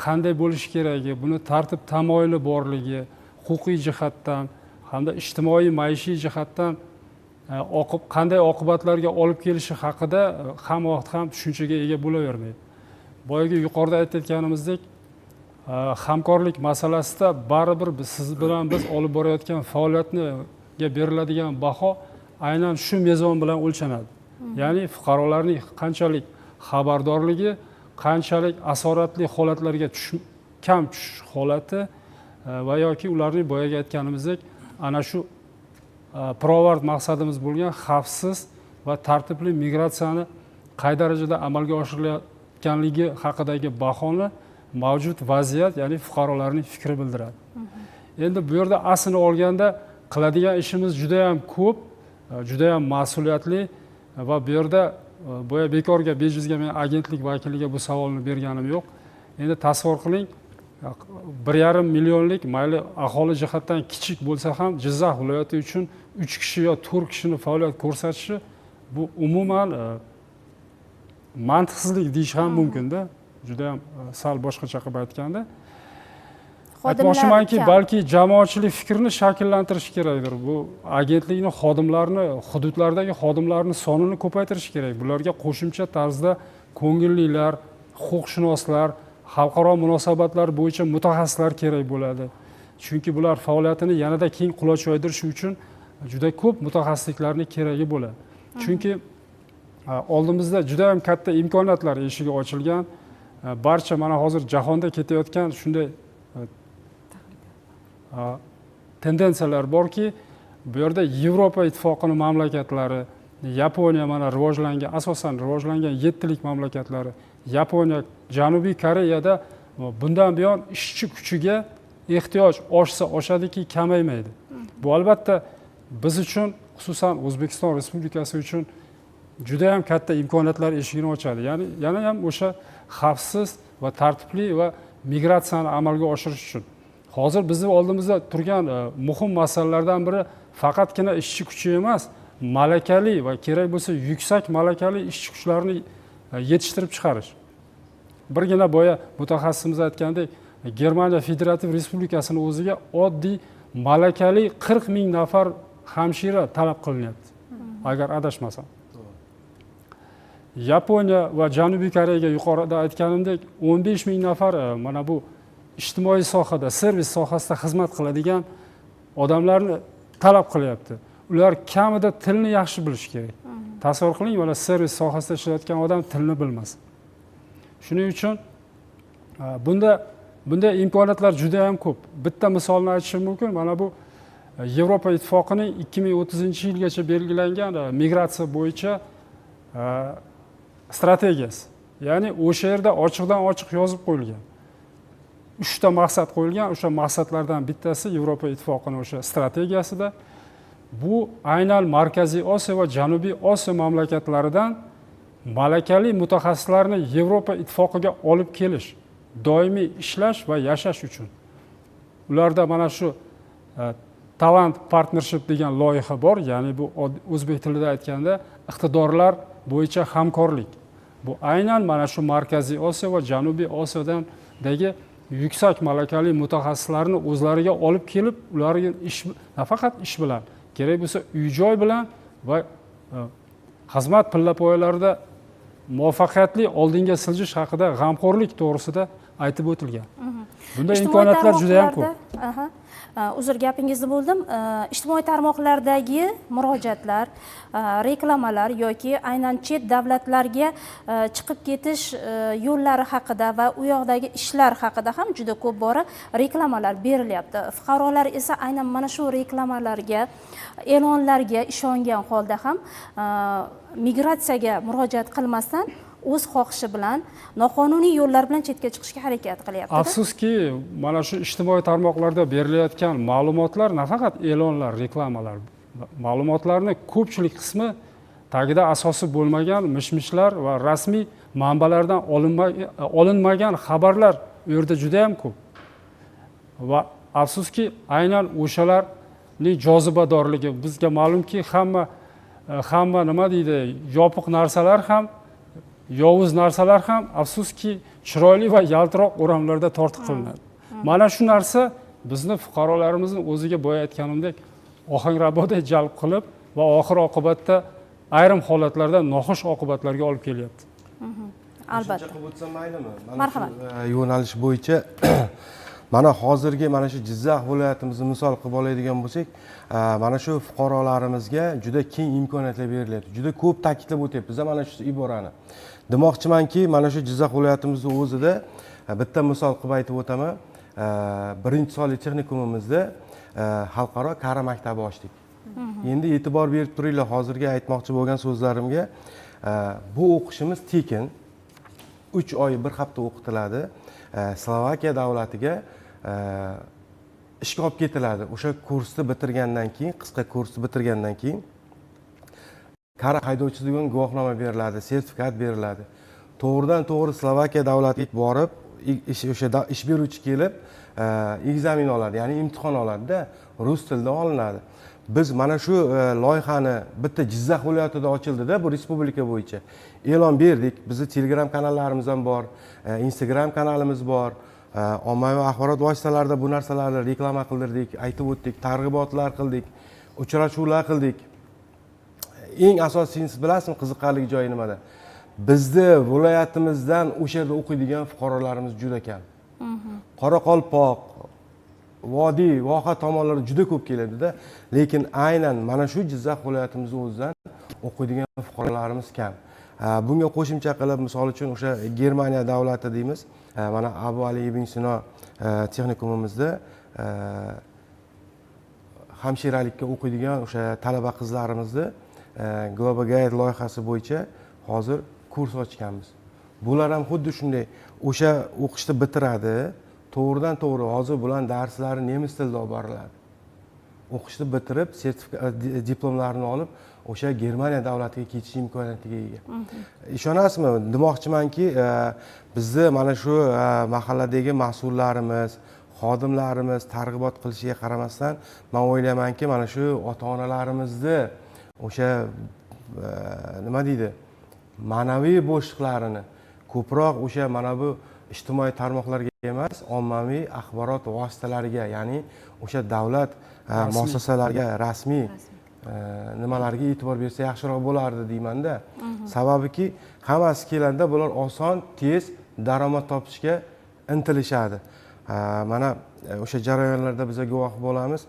qanday bo'lishi keragi, buni tartib tamoyili borligi, huquqiy jihatdan hamda ijtimoiy maishiy jihatdan qanday oqibatlarga olib kelishi haqida hamma vaqt ham tushunchaga ega bo'lavermaydi. Boyagi yuqorida aytayotganimizdek, hamkorlik masalasida baribir biz siz bilan biz olib borayotgan faoliyatga beriladigan baho aynan shu mezon bilan o'lchanadi. Ya'ni fuqarolarning qanchalik xabardorligi, qanchalik asoratli holatlarga kam tushish holati va yoki ularning boyagi aytganimizdek ana shu pirovard maqsadimiz bo'lgan xavfsiz va tartibli migratsiyani qay darajada amalga oshirilayotganligi haqidagi bahoni mavjud vaziyat, ya'ni fuqarolarning fikri bildiradi. Endi bu yerda aslini olganda qiladigan ishimiz juda ham ko'p, juda ham mas'uliyatli va bu yerda boya bekorga bejizga men agentlik vakiliga bu savolni berganim yo'q. Endi tasavvur qiling, 1,5 millionlik, mayli aholi jihatdan kichik bo'lsa ham Jizzax viloyati uchun 3 kishi yo 4 kishini faoliyat ko'rsatishi bu umuman mantiqsizlik deyish ham mumkinda. Juda ham sal boshqacha qilib aytganda. Aytmoqchimanki, balki jamoatchilik fikrini shakllantirish kerakdir. Bu agentlikni xodimlarini, hududlardagi xodimlarni sonini ko'paytirish kerak. Bularga qo'shimcha tarzda ko'ngillilar, huquqshunoslar, xalqaro munosabatlar bo'yicha mutaxassislar kerak bo'ladi. Chunki bular faoliyatini yanada keng quloch yoydirish uchun juda ko'p mutaxassisliklarning keragi bo'ladi. Chunki oldimizda juda ham katta imkoniyatlar eshigi ochilgan. Barcha mana hozir jahonda ketayotgan shunday tendensiyalar borki, bu yerda Yevropa Ittifoqini mamlakatlari, Yaponiya, mana rivojlangan, asosan rivojlangan yettilik mamlakatlari, Yaponiya, Janubiy Koreyada bundan buyon ishchi kuchiga ehtiyoj oshsa oshadiki, kamaymaydi. Bu albatta biz uchun, xususan O'zbekiston Respublikasi uchun juda yam katta imkoniyatlar eshigini ochadi. Ya'ni yana ham o'sha xavfsiz va tartibli va migratsiyani amalga oshirish uchun hozir bizni oldimizda turgan muhim masalalardan biri faqatgina ishchi kuchi emas, malakali va kerak bo'lsa yuksak malakali ishchi kuchlarni yetishtirib chiqarish. Birgina boya mutaxassisimiz aytgandek, Germaniya Federativ Respublikasini o'ziga oddiy malakali 40 000 nafar hamshira talab qilinyapti, agar adashmasam. Yaponiya va Janubiy Koreyaga yuqorida aytganimdek 15 000 nafar mana bu ijtimoiy sohada, servis sohasida xizmat qiladigan odamlarni talab qilyapti. Ular kamida tilni yaxshi bilishi kerak. Tasavvur qiling, mana servis sohasida ishlayotgan odam tilni bilmas. Shuning uchun bunday imkoniyatlar juda yam ko'p. Bitta misolni aytishim mumkin. Mana bu Yevropa Ittifoqining 2030-yilgacha belgilangan migratsiya bo'yicha strategiyasi, ya'ni o'sha yerda ochiqdan ochiq yozib qo'yilgan, uchta maqsad qo'yilgan. O'sha maqsadlardan bittasi Yevropa Ittifoqini o'sha strategiyasida bu aynan Markaziy Osiyo va Janubiy Osiyo mamlakatlaridan malakali mutaxassislarni Yevropa Ittifoqiga olib kelish, doimiy ishlash va yashash uchun. Ularda mana shu talent partnership degan loyiha bor, ya'ni bu o'zbek tilida aytganda iqtidorlar bo'yicha hamkorlik. Bu aynan mana shu Markaziy Osiyo va Janubiy Osiyodandagi yuksak malakali mutaxassislarni o'zlariga olib kelib, ularga ish, nafaqat ish bilan, kerak bo'lsa uy joy bilan va xizmat pillapoyalarida muvaffaqiyatli oldinga siljish haqida g'amxo'rlik to'g'risida aytib o'tilgan. Bunday Ijtimoiy imkoniyatlar juda yam ko'p. Aha. Uzr, gapingizni bo'ldim. Ijtimoiy tarmoqlardagi murojaatlar, reklamalar yoki aynan chet davlatlarga chiqib ketish yo'llari haqida va u yoqdagi ishlar haqida ham juda ko'p bora reklamalar berilyapti. Fuqarolar esa aynan mana shu reklamalarga, e'lonlarga ishongan holda ham migratsiyaga murojaat qilmasdan, o'z xohishi bilan noqonuniy yo'llar bilan chetga chiqishga harakat qilyapti. Afsuski, mana shu ijtimoiy tarmoqlarda berilayotgan ma'lumotlar, nafaqat e'lonlar, reklamalar, ma'lumotlarni ko'pchilik qismi tagida asosi bo'lmagan mish mishlar va rasmiy manbalardan olinmagan xabarlar u yerda juda yam ko'p. Va afsuski, aynan o'shalarning jozibadorligi, bizga ma'lumki, hamma nima deydi, yopiq narsalar ham, yovuz narsalar ham, afsuski, chiroyli va yaltiroq o'ramlarda tortiq qilinadi. Mana shu narsa bizni fuqarolarimizni o'ziga, boya aytganimdek, ohanraboday jalb qilib va oxir oqibatda ayrim holatlarda noxush oqibatlarga olib kelyapti. Albatta. Qo'shimcha qilib o'tsam maylimi? Mana Marhamat. shu yo'nalish bo'yicha mana hozirgi mana shu Jizzax viloyatimizni misol qilib oladigan bo'lsak, mana shu fuqarolarimizga juda keng imkoniyatlar berilyapti. Juda ko'p ta'kidlab o'tyapmiz mana shu iborani. Demoqchimanki, mana shu Jizzax viloyatimizni o'zida bitta misol qilib aytib o'taman. Birinchi sonli texnikumimizda xalqaro kara maktabi ochdik. Endi e'tibor berib turinglar hozirgi aytmoqchi bo'lgan so'zlarimga. Bu o'qishimiz tekin, 3 oy bir hafta o'qitiladi. Slovakiya davlatiga ishga olib ketiladi. O'sha kursni bitirgandan keyin, qisqa kursni bitirgandan keyin kara haydovchisi degan guvohnoma beriladi, sertifikat beriladi. To'g'ridan to'g'ri Slovakiya davlatiga borib o'sha ish beruvchi kelib экзамен oladi, ya'ni imtihon oladida, rus tilida olinadi. Biz mana shu loyihani bitta Jizzax viloyatida ochildida, bu respublika bo'yicha e'lon berdik. Bizni Telegram kanallarimiz ham bor, Instagram kanalimiz bor, ommaviy axborot vositalarida bu narsalarni reklama qildirdik, aytib o'tdik, targ'ibotlar qildik, uchrashuvlar qildik. Eng asosiysi, bilasizmi, qiziqarli joyi nimada? Bizni viloyatimizdan o'sha yerda o'qiydigan fuqarolarimiz juda kam. Qoraqalpoq, vodiy, voha tomonlari juda ko'p keladida, lekin aynan mana shu Jizzax viloyatimizni o'zidan o'qiydigan fuqarolarimiz kam. Bunga qo'shimcha qilib, misol uchun, o'sha Germaniya davlati deymiz, mana Abu Ali ibn Sino texnikumimizda hamshiralikka o'qiydigan o'sha talaba qizlarimizni Global Guide loyihasi bo'yicha hozir kurs ochganmiz. Bular ham xuddi shunday o'sha o'qishni bitiradi, to'g'ridan to'g'ri hozir bularni darslari nemis tilida olib boriladi. O'qishni bitirib, sertifikat, diplomlarini olib, o'sha Germaniya davlatiga ketish imkoniyatiga ega. Ishonasizmi, demoqchimanki, bizni mana shu mahalladagi mas'ullarimiz, xodimlarimiz targ'ibot qilishiga qaramasdan, man o'ylaymanki, mana shu ota onalarimizni o'sha nima deydi, ma'naviy bo'shliqlarini ko'proq o'sha mana bu ijtimoiy tarmoqlarga emas, ommaviy axborot vositalariga, ya'ni o'sha davlat muassasalariga, rasmiy nimalarga e'tibor bersa yaxshiroq bo'lardi deymanda. Sababiki, hammasi keladida, bular oson, tez daromad topishga intilishadi. Mana o'sha jarayonlarda biza guvoh bo'lamiz.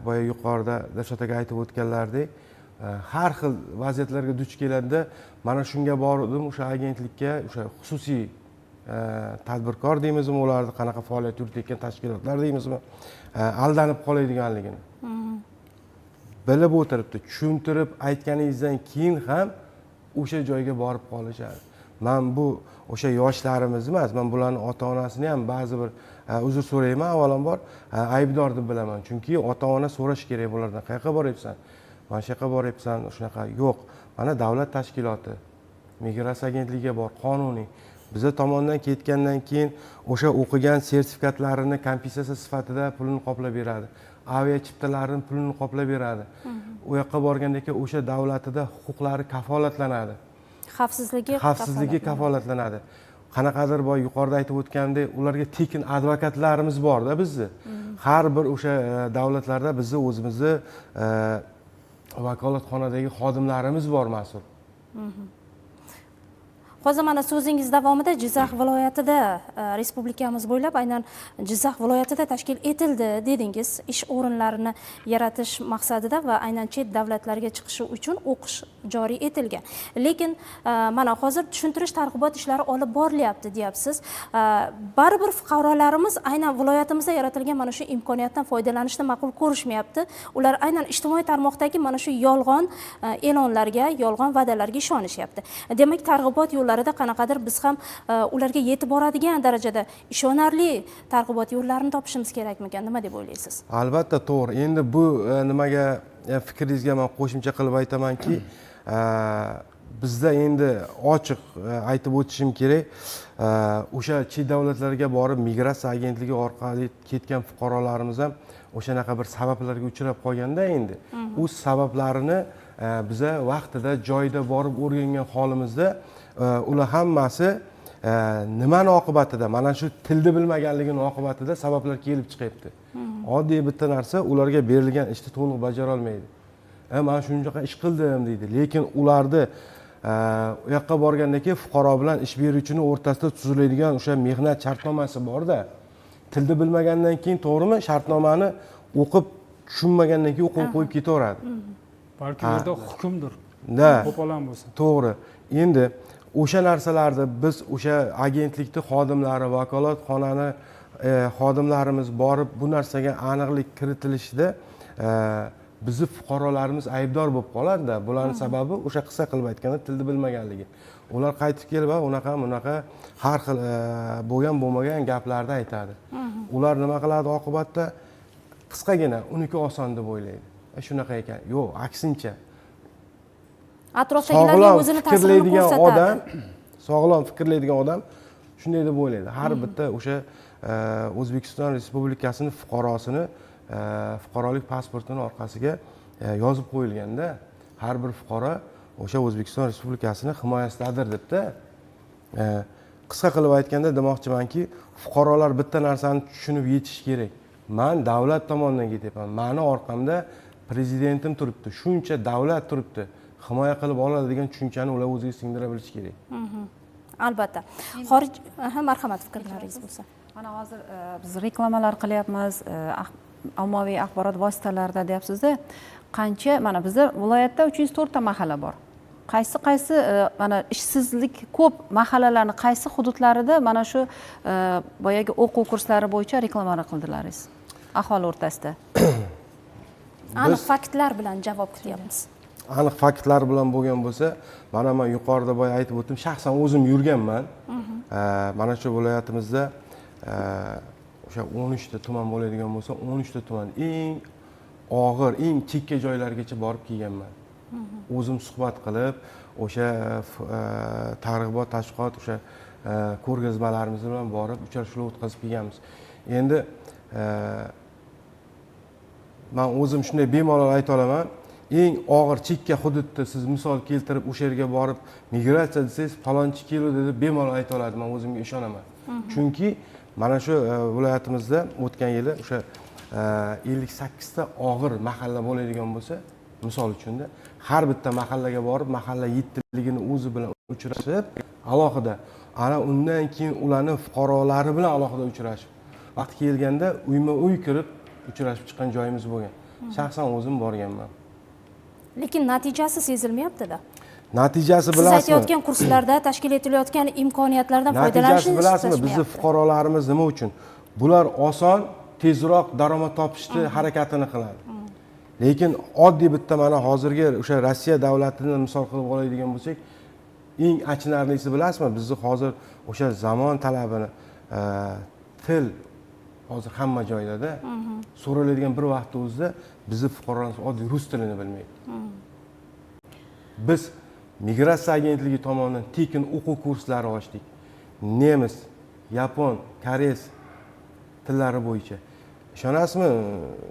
Boya yuqorida Dilshod aka aytib o'tganlaridek, har xil vaziyatlarga duch keladida. Mana shunga bordim, o'sha agentlikka, o'sha xususiy tadbirkor deymizmi, ularni qanaqa faoliyat yuritayotgan tashkilotlar deymizmi, aldanib qoladiganligini bilib o'tiribdi. Tushuntirib aytganingizdan keyin ham o'sha joyga borib qolishadi. Man bu o'sha yoshlarimiz emas, man bularni ota onasini ham ba'zi bir, uzr so'rayman, avvalambor, aybdor deb bilaman. Chunki ota ona so'rash kerak bulardan: "Qayoqqa boryapsan?" "Mana shu yoqqa boryapsan." Shunaqa yo'q, mana davlat tashkiloti, migratsiya agentligi bor, qonuniy. Biza tomondan ketgandan keyin o'sha o'qigan sertifikatlarini kompensatsiya sifatida pulini qoplab beradi, avia chiptalarini pulini qoplab beradi. U yoqqa borgandan keyin o'sha davlatida huquqlari kafolatlanadi. Xavfsizligi. Xavfsizligi kafolatlanadi. Qanaqadir, boya yuqorida aytib o'tganimdek, ularga tekin advokatlarimiz borda bizni. Har bir o'sha davlatlarda bizni o'zimizni vakolatxonadagi xodimlarimiz bor mas'ul. Hozir mana so'zingiz davomida Jizzax viloyatida, respublikamiz bo'ylab aynan Jizzax viloyatida tashkil etildi dedingiz, ish o'rinlarini yaratish maqsadida va aynan chet davlatlarga chiqishi uchun o'qish joriy etilgan. Lekin mana hozir tushuntirish, targ'ibot ishlari olib borilyapti deyapsiz. Baribir fuqarolarimiz aynan viloyatimizda yaratilgan mana shu imkoniyatdan foydalanishni ma'qul ko'rishmayapti. Ular aynan ijtimoiy tarmoqdagi mana shu yolg'on e'lonlarga, yolg'on va'dalarga ishonishyapti. Demak, targ'ibot yo'llarida qanaqadir biz ham ularga yetib boradigan darajada ishonarli targ'ibot yo'llarini topishimiz kerakmikan, nima deb o'ylaysiz? Albatta, to'g'ri. Endi bu nimaga, fikringizga man qo'shimcha qilib aytamanki, bizda endi ochiq aytib o'tishim kerak, o'sha chet davlatlarga borib, migratsiya agentligi orqali ketgan fuqarolarimiz ham o'shanaqa bir sabablarga uchrab qolganda, endi u sabablarini biza vaqtida, joyida borib o'rgangan holimizda, ular hammasi nimani oqibatida, mana shu tilni bilmaganligini oqibatida sabablar kelib chiqyapti. Oddiy bitta narsa, ularga berilgan ishni to'liq bajara olmaydi. "Man shunchaqa ish qildim", deydi, lekin ularni u yoqqa borgandan keyin fuqaro bilan ish beruvchini o'rtasida tuziladigan o'sha mehnat shartnomasi borda, tilni bilmagandan keyin, to'g'rimi, shartnomani o'qib tushunmagandan keyin qo'l qo'yib ketaveradi. Balki u yerda hukmdir. Da. Qo'pol bo'lsa. To'g'ri. Endi o'sha narsalarni biz, o'sha agentlikni xodimlari, vakolatxonani xodimlarimiz borib, bu narsaga aniqlik kiritilishida bizni fuqarolarimiz aybdor bo'lib qoladida. Bularni sababi o'sha, qisqa qilib aytganda, tilni bilmaganligi. Ular qaytib kelib, "Ha, unaqa bunaqa", har xil bo'lgan bo'lmagan gaplarni aytadi. Ular nima qiladi oqibatda? Qisqagina uniki oson deb o'ylaydi. Shunaqa ekan, yo'q, aksincha. Atrofdagilarga Sog'lom o'zini ta'sirini fikrlaydigan ko'rsatadi. odam, sog'lom fikrlaydigan odam shunday deb o'ylaydi: har bitta o'sha O'zbekiston Respublikasini fuqarosini fuqarolik pasportini orqasiga yozib qo'yilganda, har bir fuqaro o'sha O'zbekiston Respublikasini himoyasidadir debda. Qisqa qilib aytganda, demoqchimanki, fuqarolar bitta narsani tushunib yetishi kerak: man davlat tomonidan ketyapman, mani orqamda prezidentim turibdi, shuncha davlat turibdi, himoya qilib oladi degan tushunchani ular o'ziga singdira bilishi kerak. Albatta. Xorij, aha, marhamat, fikrlaringiz bo'lsa. Mana hozir biz reklamalar qilyapmiz, ommaviy axborot vositalarida deyapsizda. Qancha mana bizda viloyatda 304 ta mahalla bor. Qaysi qaysi mana ishsizlik ko'p mahallalarni qaysi hududlarida mana shu boyagi o'quv kurslari bo'yicha reklamalar qildilaringiz aholi o'rtasida? Aniq faktlar bilan javob kutyapmiz. Aniq faktlar bilan bo'lgan bo'lsa, mana man yuqorida boya aytib o'tdim, shaxsan o'zim yurganman. Mana shu viloyatimizda o'sha 13 ta tuman bo'ladigan bo'lsa, 13 ta tuman eng og'ir, eng chekka joylargacha borib kelganman. O'zim suhbat qilib, o'sha targ'ibot, tashviqot, o'sha ko'rgazmalarimiz bilan borib uchrashuvlar o'tkazib kelganmiz. Endi man o'zim shunday bemalol ayta olaman, eng og'ir chekka hududda siz misol keltirib o'sha yerga borib migratsiya desangiz, falonchi keluvdi deb bemalol ayta oladi, man o'zimga ishonaman. Chunki mana shu viloyatimizda o'tgan yili o'sha 58 ta og'ir mahalla bo'ladigan bo'lsa, misol uchunda har bitta mahallaga borib mahalla yettiligini o'zi bilan uchrashib alohida, ana undan keyin ularni fuqarolari bilan alohida uchrashib, vaqti kelganda uyma uy kirib uchrashib chiqqan joyimiz bo'lgan. Shaxsan o'zim borganman. Lekin natijasi sezilmayapti-da. Natijasi Siz bilasizmi? aytayotgan kurslarda tashkil etilayotgan imkoniyatlardan foydalanish Natijasi bilasizmi? Bizni fuqarolarimiz nima uchun? Bular oson, tezroq daromad topishni harakatini qiladi. Lekin oddiy bitta mana hozirgi o'sha Rossiya davlatini misol qilib oladigan bo'lsak, eng achinarlisi bilasizmi? Bizni hozir o'sha zamon talabini til hozir hamma joydada so'raladigan bir vaqtda o'zida bizni fuqarolarimiz oddiy rus tilini bilmaydi. Biz migratsiya agentligi tomonidan tekin o'quv kurslari ochdik. Nemis, yapon, koreys tillari bo'yicha. Ishonasizmi?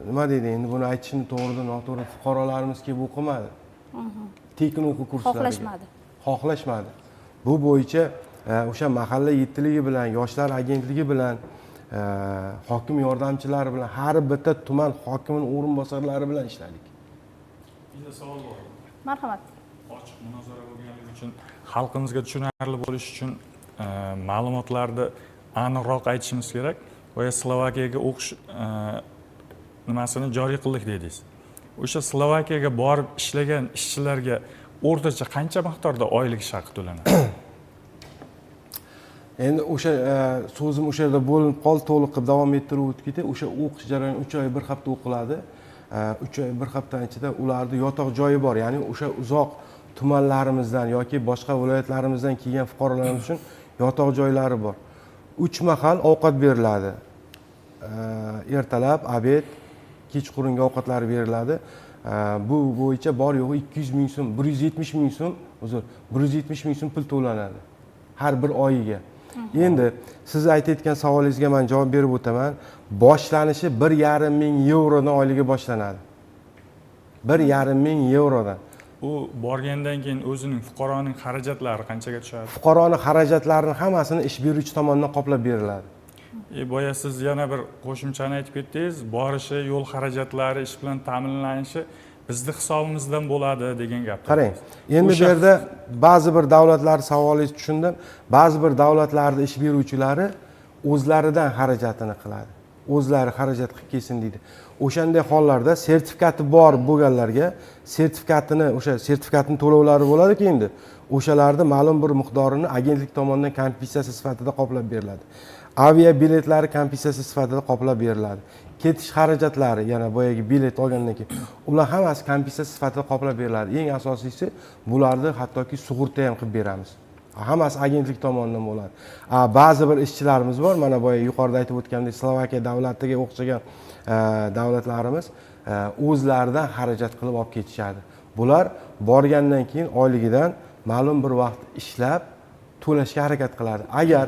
Nima deydi? Endi buni aytishim to'g'rimi, noto'g'ri, fuqarolarimiz kelib o'qimadi. Tekin o'quv kurslariga. Xohlashmadi. Xohlashmadi. Bu bo'yicha o'sha mahalla yettiligi bilan, yoshlar agentligi bilan, hokim yordamchilari bilan, har bitta tuman hokimining o'rinbosarlari bilan ishladik. Endi savol bor. Marhamat. Ochiq munozara bo'lganligi uchun xalqimizga tushunarli bo'lishi uchun ma'lumotlarni aniqroq aytishimiz kerak. Boya Slovakiyaga o'qish nimasini joriy qildik dedingiz. O'sha Slovakiyaga borib ishlagan ishchilarga o'rtacha qancha miqdorda oylik ish haqi to'lanadi? Endi o'sha so'zim o'sha yerda bo'linib qoldi, to'liq qilib davom ettirib o'tib ketay. O'sha o'qish jarayoni 3 oy 1 hafta o'qiladi. 3 oy 1 haftani ichida ularni yotoq joyi bor, ya'ni o'sha uzoq tumanlarimizdan yoki boshqa viloyatlarimizdan kelgan fuqarolarimiz uchun yotoq joylari bor. 3 mahal ovqat beriladi. Ertalab, obed, kechqurungi ovqatlar beriladi. Bu bo'yicha bor yo'g'i 200 ming so'm, 170 ming so'm, uzr, 170 ming so'm pul to'lanadi har bir oyiga. Endi siz aytayotgan savolingizga men javob berib o'taman. Boshlanishi 1,5 ming yevrodan oyligi boshlanadi. 1,5 ming yevrodan. U borgandan keyin o'zining fuqaroning xarajatlari qanchaga tushadi? Fuqaroning xarajatlarini hammasini ish beruvchi tomonidan qoplab beriladi. Boya siz yana bir qo'shimchani aytib ketdingiz, borishi, yo'l xarajatlari, ish bilan ta'minlanishi bizni hisobimizdan bo'ladi degan gap. Qarang, endi bu yerda ba'zi bir davlatlar, savolingizni tushundim. Ba'zi bir davlatlarda ish beruvchilari o'zlaridan xarajatini qiladi. O'zlari xarajat qilib kelsin deydi. O'shanday hollarda sertifikati bor bo'lganlarga sertifikatini, o'sha sertifikatning to'lovlari bo'ladi-ku endi. O'shalarni ma'lum bir miqdorini agentlik tomonidan kompensatsiya sifatida qoplab beriladi. Avia biletlari kompensatsiya sifatida qoplab beriladi. Ketish xarajatlari, yana boyagi bilet olgandan keyin ular hammasi kompensatsiya sifatida qoplab beriladi. Eng asosiysi bularni hattoki sug'urta ham qilib beramiz. Hammasi agentlik tomonidan bo'ladi. Ba'zi bir ishchilarimiz bor, mana boya yuqorida aytib o'tgandek Slovakiya davlatiga o'xshagan davlatlarimiz o'zlaridan xarajat qilib olib ketishadi. Bular borgandan keyin oyligidan ma'lum bir vaqt ishlab to'lashga harakat qiladi. Agar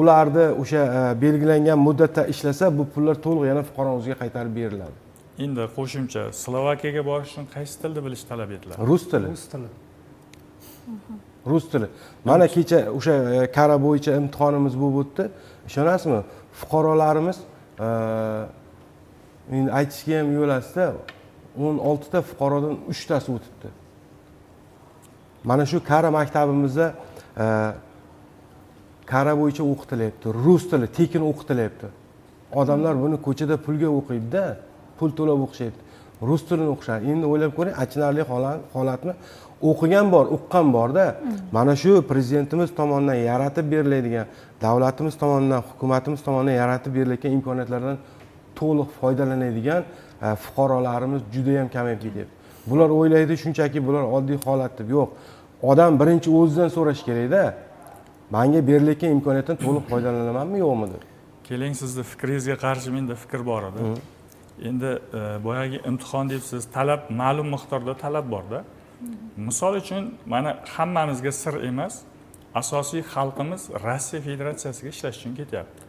ularni o'sha belgilangan muddatda ishlasa, bu pullar to'liq yana fuqaro o'ziga qaytarib beriladi. Endi qo'shimcha, Slovakiyaga borish uchun qaysi tilni bilish talab etiladi? Rus tili. Rus tili. Rus tili. Mana kecha o'sha kara bo'yicha imtihonimiz bo'lib o'tdi. Ishonasizmi? Fuqarolarimiz endi aytishga ham yo'lasizda, 16 ta fuqarodan 3 tasi o'tibdi. Mana shu kara maktabimizda kara bo'yicha o'qitilyapti. Rus tili tekin o'qitilyapti. Odamlar buni ko'chada pulga o'qiydi-da, pul to'lab o'qishyapti. Rus tilini o'qishadi. Endi o'ylab ko'ring, achinarli holatni o'qigan bor, uqqan borda. Mana shu prezidentimiz tomonidan yaratib beriladigan, davlatimiz tomonidan, hukumatimiz tomonidan yaratib berilayotgan imkoniyatlardan to'liq foydalanadigan fuqarolarimiz juda ham kamayib ketyapti. Bular o'ylaydi shunchaki bular oddiy holat deb. Yo'q, odam birinchi o'zidan so'rash kerakda, manga berilayotgan imkoniyatdan to'liq foydalanamanmi yo'qmi deb. Keling, sizni fikringizga qarshi menda fikr bor edi. Endi boyagi imtihon deyapsiz, talab ma'lum miqdorda talab borda. Misol uchun, mana hammamizga sir emas, asosiy xalqimiz Rossiya Federatsiyasiga ishlash uchun ketyapti.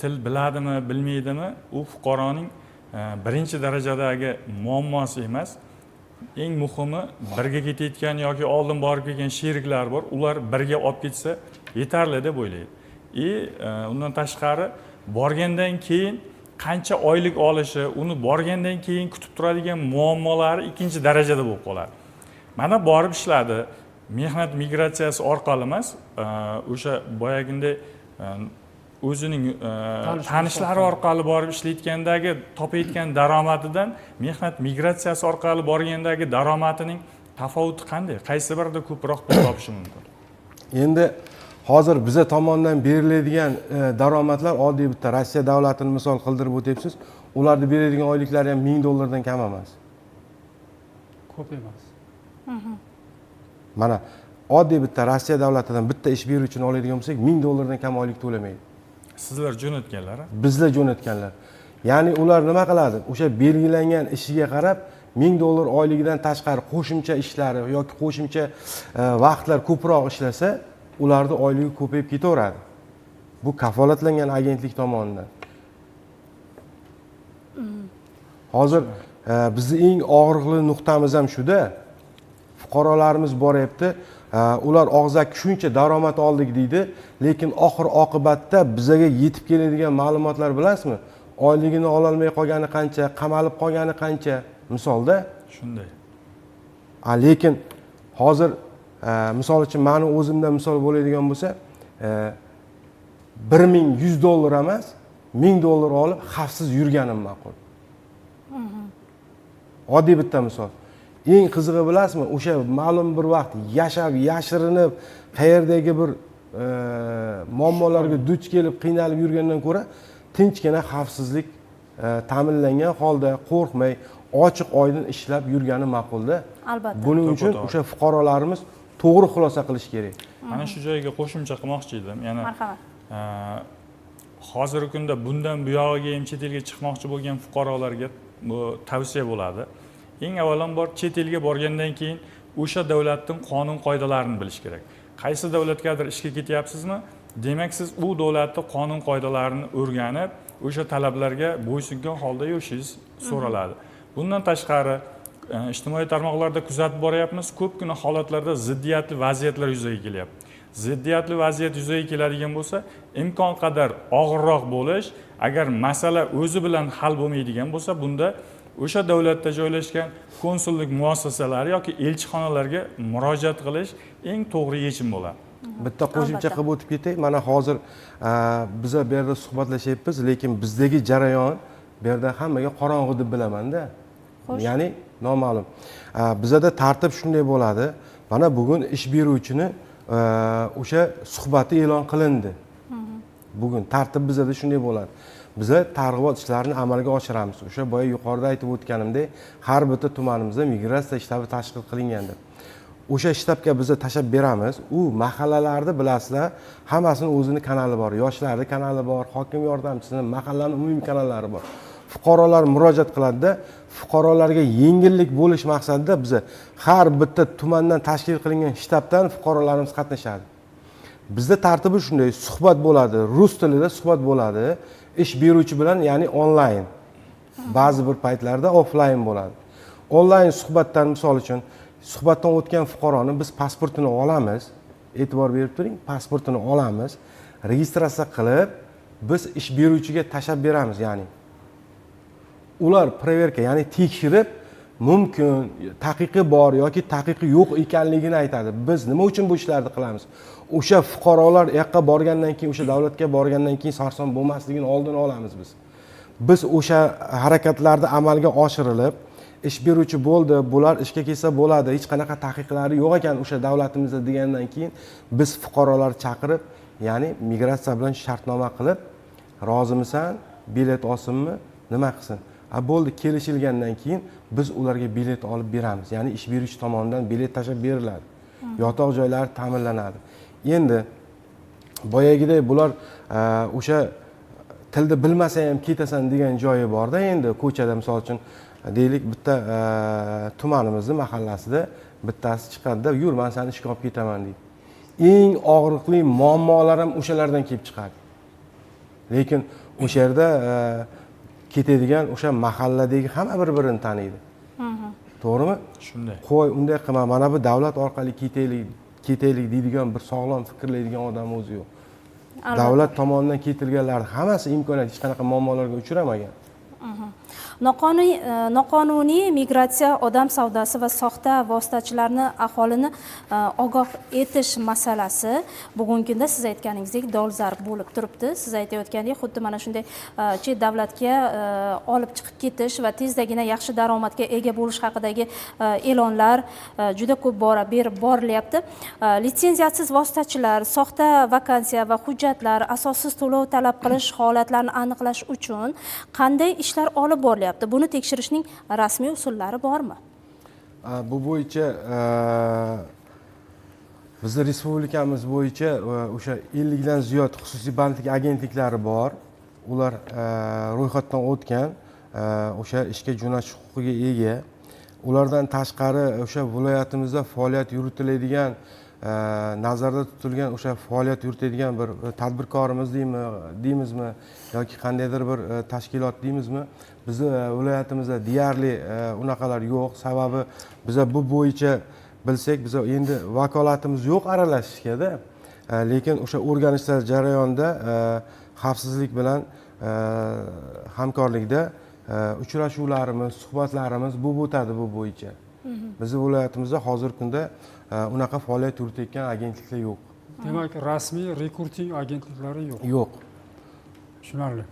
Til biladimi, bilmaydimi, u fuqaroning birinchi darajadagi muammosi emas. Eng muhimi, birga ketayotgan yoki oldin borib kelgan sheriklar bor, ular birga olib ketsa yetarli deb o'ylaydi. И undan tashqari, borgandan keyin qancha oylik olishi, uni borgandan keyin kutib turadigan muammolari ikkinchi darajada bo'lib qoladi. Mana borib ishladi, mehnat migratsiyasi orqali emas, o'sha boyaginday o'zining tanishlari orqali borib ishlayotgandagi topayotgan daromadidan mehnat migratsiyasi orqali borgandagi daromadining tafovuti qanday? Qaysi birida ko'proq pul topishi mumkin? Endi hozir biza tomonidan beriladigan daromadlar, oddiy bitta Rossiya davlatini misol qildirib o'tyapsiz, ularni beradigan oyliklari ham 1000 dollardan kam emas. Ko'p emas. Mana oddiy bitta Rossiya davlatidan bitta ish beruvchini oladigan bo'lsak, 1000 dollardan kam oylik to'lamaydi. Sizlar jo'natganlar a? Bizlar jo'natganlar. Ya'ni ular nima qiladi, o'sha belgilangan ishiga qarab 1000 dollar oyligidan tashqari qo'shimcha ishlari yoki qo'shimcha vaqtlar ko'proq ishlasa, ularni oyligi ko'payib ketaveradi. Bu kafolatlangan agentlik tomonidan. Hozir bizni eng og'riqli nuqtamiz ham shuda. Fuqarolarimiz boryapti, ular og'zaki shuncha daromad oldik deydi, lekin oxir oqibatda bizaga yetib keladigan ma'lumotlar, bilasizmi, oyligini ololmay qolgani qancha, qamalib qolgani qancha, misolda. Shunday. A lekin hozir misol uchun mani o'zimdan misol bo'ladigan bo'lsa, 1100 dollar emas, 1000 dollar olib xavfsiz yurganim ma'qul. Oddiy bitta misol. Eng qizig'i, bilasizmi, o'sha ma'lum bir vaqt yashab, yashirinib, qayerdagi bir muammolarga duch kelib, qiynalib yurgandan ko'ra, tinchgina xavfsizlik ta'minlangan holda, qo'rqmay, ochiq oydin ishlab yurgani ma'qulda. Albatta. Buning uchun To'ppa to'g'ri. o'sha fuqarolarimiz to'g'ri xulosa qilish kerak. Mana shu joyga qo'shimcha qilmoqchi edim yana. Marhamat. Hozirgi kunda bundan buyog'iga ham chet elga chiqmoqchi bo'lgan fuqarolarga bu tavsiya bo'ladi. Eng avvalambor, chet elga borgandan keyin o'sha davlatning qonun qoidalarini bilish kerak. Qaysi davlatgadir ishga ketyapsizmi, demak, siz u davlatni qonun qoidalarini o'rganib, o'sha talablarga bo'ysungan holda yurishingiz so'raladi. Bundan tashqari, ijtimoiy tarmoqlarda kuzatib boryapmiz, ko'pgina holatlarda ziddiyatli vaziyatlar yuzaga kelyapti. Ziddiyatli vaziyat yuzaga keladigan bo'lsa, imkon qadar og'irroq bo'lish, agar masala o'zi bilan hal bo'lmaydigan bo'lsa, bunda o'sha davlatda joylashgan konsullik muassasalari yoki elchixonalarga murojaat qilish eng to'g'ri yechim bo'ladi. Bitta qo'shimcha Albatta. qilib o'tib ketay. Mana hozir biza bu yerda suhbatlashyapmiz, lekin bizdagi jarayon bu yerda hammaga qorong'i deb bilamanda. Ya'ni noma'lum. Bizada tartib shunday bo'ladi. Mana bugun ish beruvchini o'sha suhbati e'lon qilindi. Bugun tartib bizada shunday bo'ladi: biza targ'ibot ishlarini amalga oshiramiz. O'sha boya yuqorida aytib o'tganimdek, har bitta tumanimizda migratsiya shtabi tashkil qilingan deb. O'sha shtabga biza tashlab beramiz. U mahallalarni bilasizlar, hammasini o'zini kanali bor, yoshlarni kanali bor, hokim yordamchisini, mahallani umumiy kanallari bor. Fuqarolar murojaat qiladida, fuqarolarga yengillik bo'lish maqsadida biza har bitta tumandan tashkil qilingan shtabdan fuqarolarimiz qatnashadi. Bizda tartibi shunday: suhbat bo'ladi, rus tilida suhbat bo'ladi ish beruvchi bilan, ya'ni onlayn, ba'zi bir paytlarda offlayn bo'ladi. Onlayn suhbatdan, misol uchun, suhbatdan o'tgan fuqaroni biz pasportini olamiz, e'tibor berib turing, pasportini olamiz, registratsiya qilib, biz ish beruvchiga tashlab beramiz. Ya'ni ular проверка, ya'ni tekshirib, mumkin taqiqi bor yoki taqiqi yo'q ekanligini aytadi. Biz nima uchun bu ishlarni qilamiz? O'sha fuqarolar u yoqqa borgandan keyin, o'sha davlatga borgandan keyin sarson bo'lmasligini oldini olamiz. Biz o'sha harakatlarni amalga oshirilib, Ish beruvchi bo'ldi, bular ishga kelsa bo'ladi, hech qanaqa taqiqlari yo'q ekan o'sha davlatimizda degandan keyin biz fuqarolarni chaqirib, ya'ni migratsiya bilan shartnoma qilib, rozimisan, bilet olsinmi, nima qilsin, a bo'ldi, kelishilgandan keyin biz ularga bilet olib beramiz, ya'ni ish beruvchi tomonidan bilet tashlab beriladi, yotoq joylari ta'minlanadi. Endi boyagidek bular o'sha tilni bilmasa ham ketasan degan joyi borda. Endi ko'chada misol uchun deylik, bitta tumanimizni mahallasida bittasi chiqadida, yur, man seni ishga olib ketaman deydi. Eng og'riqli muammolar ham o'shalardan kelib chiqadi. Lekin o'sha yerda ketadigan o'sha mahalladagi hamma bir birini taniydi, to'g'rimi? Shunday. Qo'y, unday qilma, mana bu davlat orqali ketaylik, ketaylik deydigan bir sog'lom fikrlaydigan odam o'zi yo'q. Davlat tomonidan ketilganlar hammasi imkoniyat, hech qanaqa muammolarga uchramagan. Noqonuniy migratsiya, odam savdosi va soxta vositachilarni aholini ogoh etish masalasi bugungi kunda siz aytganingizdek dolzarb bo'lib turibdi. Siz aytayotgandek, xuddi mana shunday chet davlatga olib chiqib ketish va tezdagina yaxshi daromadga ega bo'lish haqidagi e'lonlar juda ko'p bora berib borilyapti. Litsenziyasiz vositachilar, soxta vakansiya va hujjatlar, asossiz to'lov talab qilish holatlarini aniqlash uchun qanday ishlar olib borilyapti? Buni tekshirishning rasmiy usullari bormi? Bu bo'yicha bizni respublikamiz bo'yicha o'sha 50 dan ziyod xususiy bandlik agentliklari bor. Ular ro'yxatdan o'tgan, o'sha ishga jo'natish huquqiga ega. Ulardan tashqari o'sha viloyatimizda faoliyat yuritiladigan, nazarda tutilgan o'sha faoliyat yuritadigan bir tadbirkorimiz deymizmi yoki qandaydir bir tashkilot deymizmi, bizni viloyatimizda deyarli unaqalar yo'q. Sababi biza bu bo'yicha bilsak, biza endi vakolatimiz yo'q aralashishgada. Lekin o'sha o'rganishlar jarayonida xavfsizlik bilan hamkorlikda uchrashuvlarimiz, suhbatlarimiz bo'lib o'tadi bu bo'yicha. Bizni viloyatimizda hozirgi kunda unaqa faoliyat yuritayotgan agentliklar yo'q. Demak, rasmiy rekruting agentliklari yo'q? Yo'q. Tushunarli.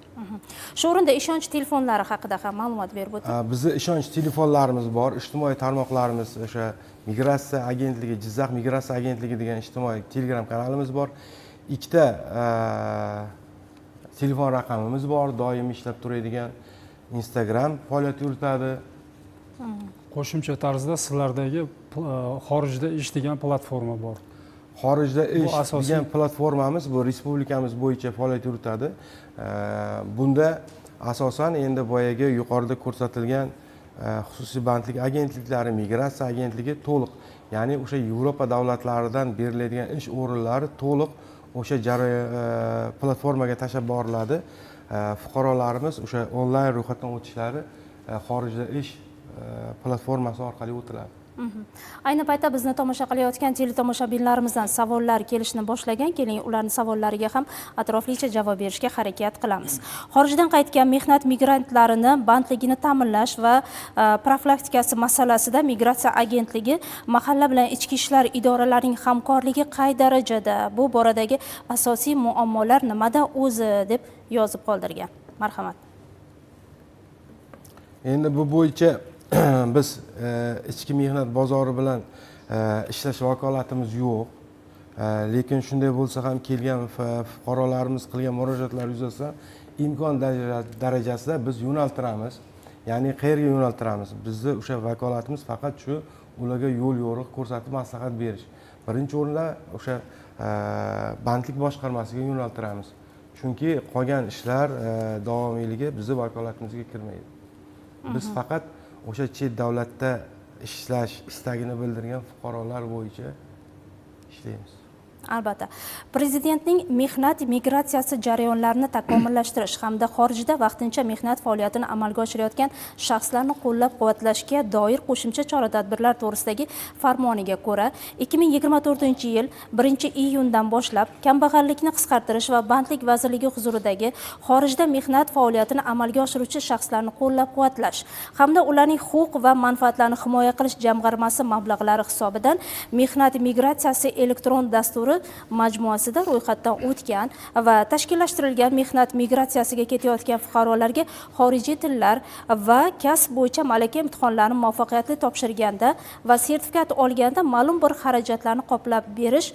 Shu o'rinda ishonch telefonlari haqida ham ma'lumot berib o'ting. Bizni ishonch telefonlarimiz bor, ijtimoiy tarmoqlarimiz, o'sha migratsiya agentligi, Jizzax migratsiya agentligi degan ijtimoiy Telegram kanalimiz bor. Ikkita telefon raqamimiz bor doimiy ishlab turadigan. Instagram faoliyat yuritadi. Qo'shimcha tarzda sizlardagi xorijda ish degan platforma bor. Xorijda Bu ish degan platformamiz bu respublikamiz bo'yicha faoliyat yuritadi. Bunda asosan endi boyagi yuqorida ko'rsatilgan xususiy bandlik agentliklari, migratsiya agentligi to'liq, ya'ni o'sha Yevropa davlatlaridan beriladigan ish o'rinlari to'liq o'sha jarayon platformaga tashlab boriladi. Fuqarolarimiz o'sha onlayn ro'yxatdan o'tishlari xorijda ish platformasi orqali o'tiladi. Ayni paytda bizni tomosha qilayotgan teletomoshabinlarimizdan savollar kelishni boshlagan. Keling, ularning savollariga ham atroflicha javob berishga harakat qilamiz. Xorijdan qaytgan mehnat migrantlarini bandligini ta'minlash va profilaktikasi masalasida migratsiya agentligi mahalla bilan ichki ishlar idoralarining hamkorligi qay darajada? Bu boradagi asosiy muammolar nimada o'zi, deb yozib qoldirgan. Marhamat. Endi bu bo'yicha biz ichki mehnat bozori bilan ishlash vakolatimiz yo'q. Lekin shunday bo'lsa ham kelgan fuqarolarimiz qilgan murojaatlar yuzasidan imkon darajasida biz yo'naltiramiz. Ya'ni qayerga yo'naltiramiz? Bizni o'sha vakolatimiz faqat shu ularga yo'l yo'riq ko'rsatib, maslahat berish. Birinchi o'rinda o'sha bandlik boshqarmasiga yo'naltiramiz, chunki qolgan ishlar davomiyligi bizni vakolatimizga kirmaydi. Biz faqat o'sha chet davlatda ishlash istagini bildirgan fuqarolar bo'yicha ishlaymiz. Albatta, Prezidentning mehnat migratsiyasi jarayonlarini takomillashtirish hamda xorijda vaqtincha mehnat faoliyatini amalga oshirayotgan shaxslarni qo'llab quvvatlashga doir qo'shimcha chora tadbirlar to'g'risidagi farmoniga ko'ra, 2024 yil 1 iyundan boshlab Kambag'allikni qisqartirish va bandlik vazirligi huzuridagi xorijda mehnat faoliyatini amalga oshiruvchi shaxslarni qo'llab quvvatlash hamda ularning huquq va manfaatlarini himoya qilish jamg'armasi mablag'lari hisobidan mehnat migratsiyasi elektron dasturi majmuasida ro'yxatdan o'tgan va tashkillashtirilgan mehnat migratsiyasiga ketayotgan fuqarolarga xorijiy tillar va kasb bo'yicha malaka imtihonlarini muvaffaqiyatli topshirganda va sertifikat olganda ma'lum bir xarajatlarni qoplab berish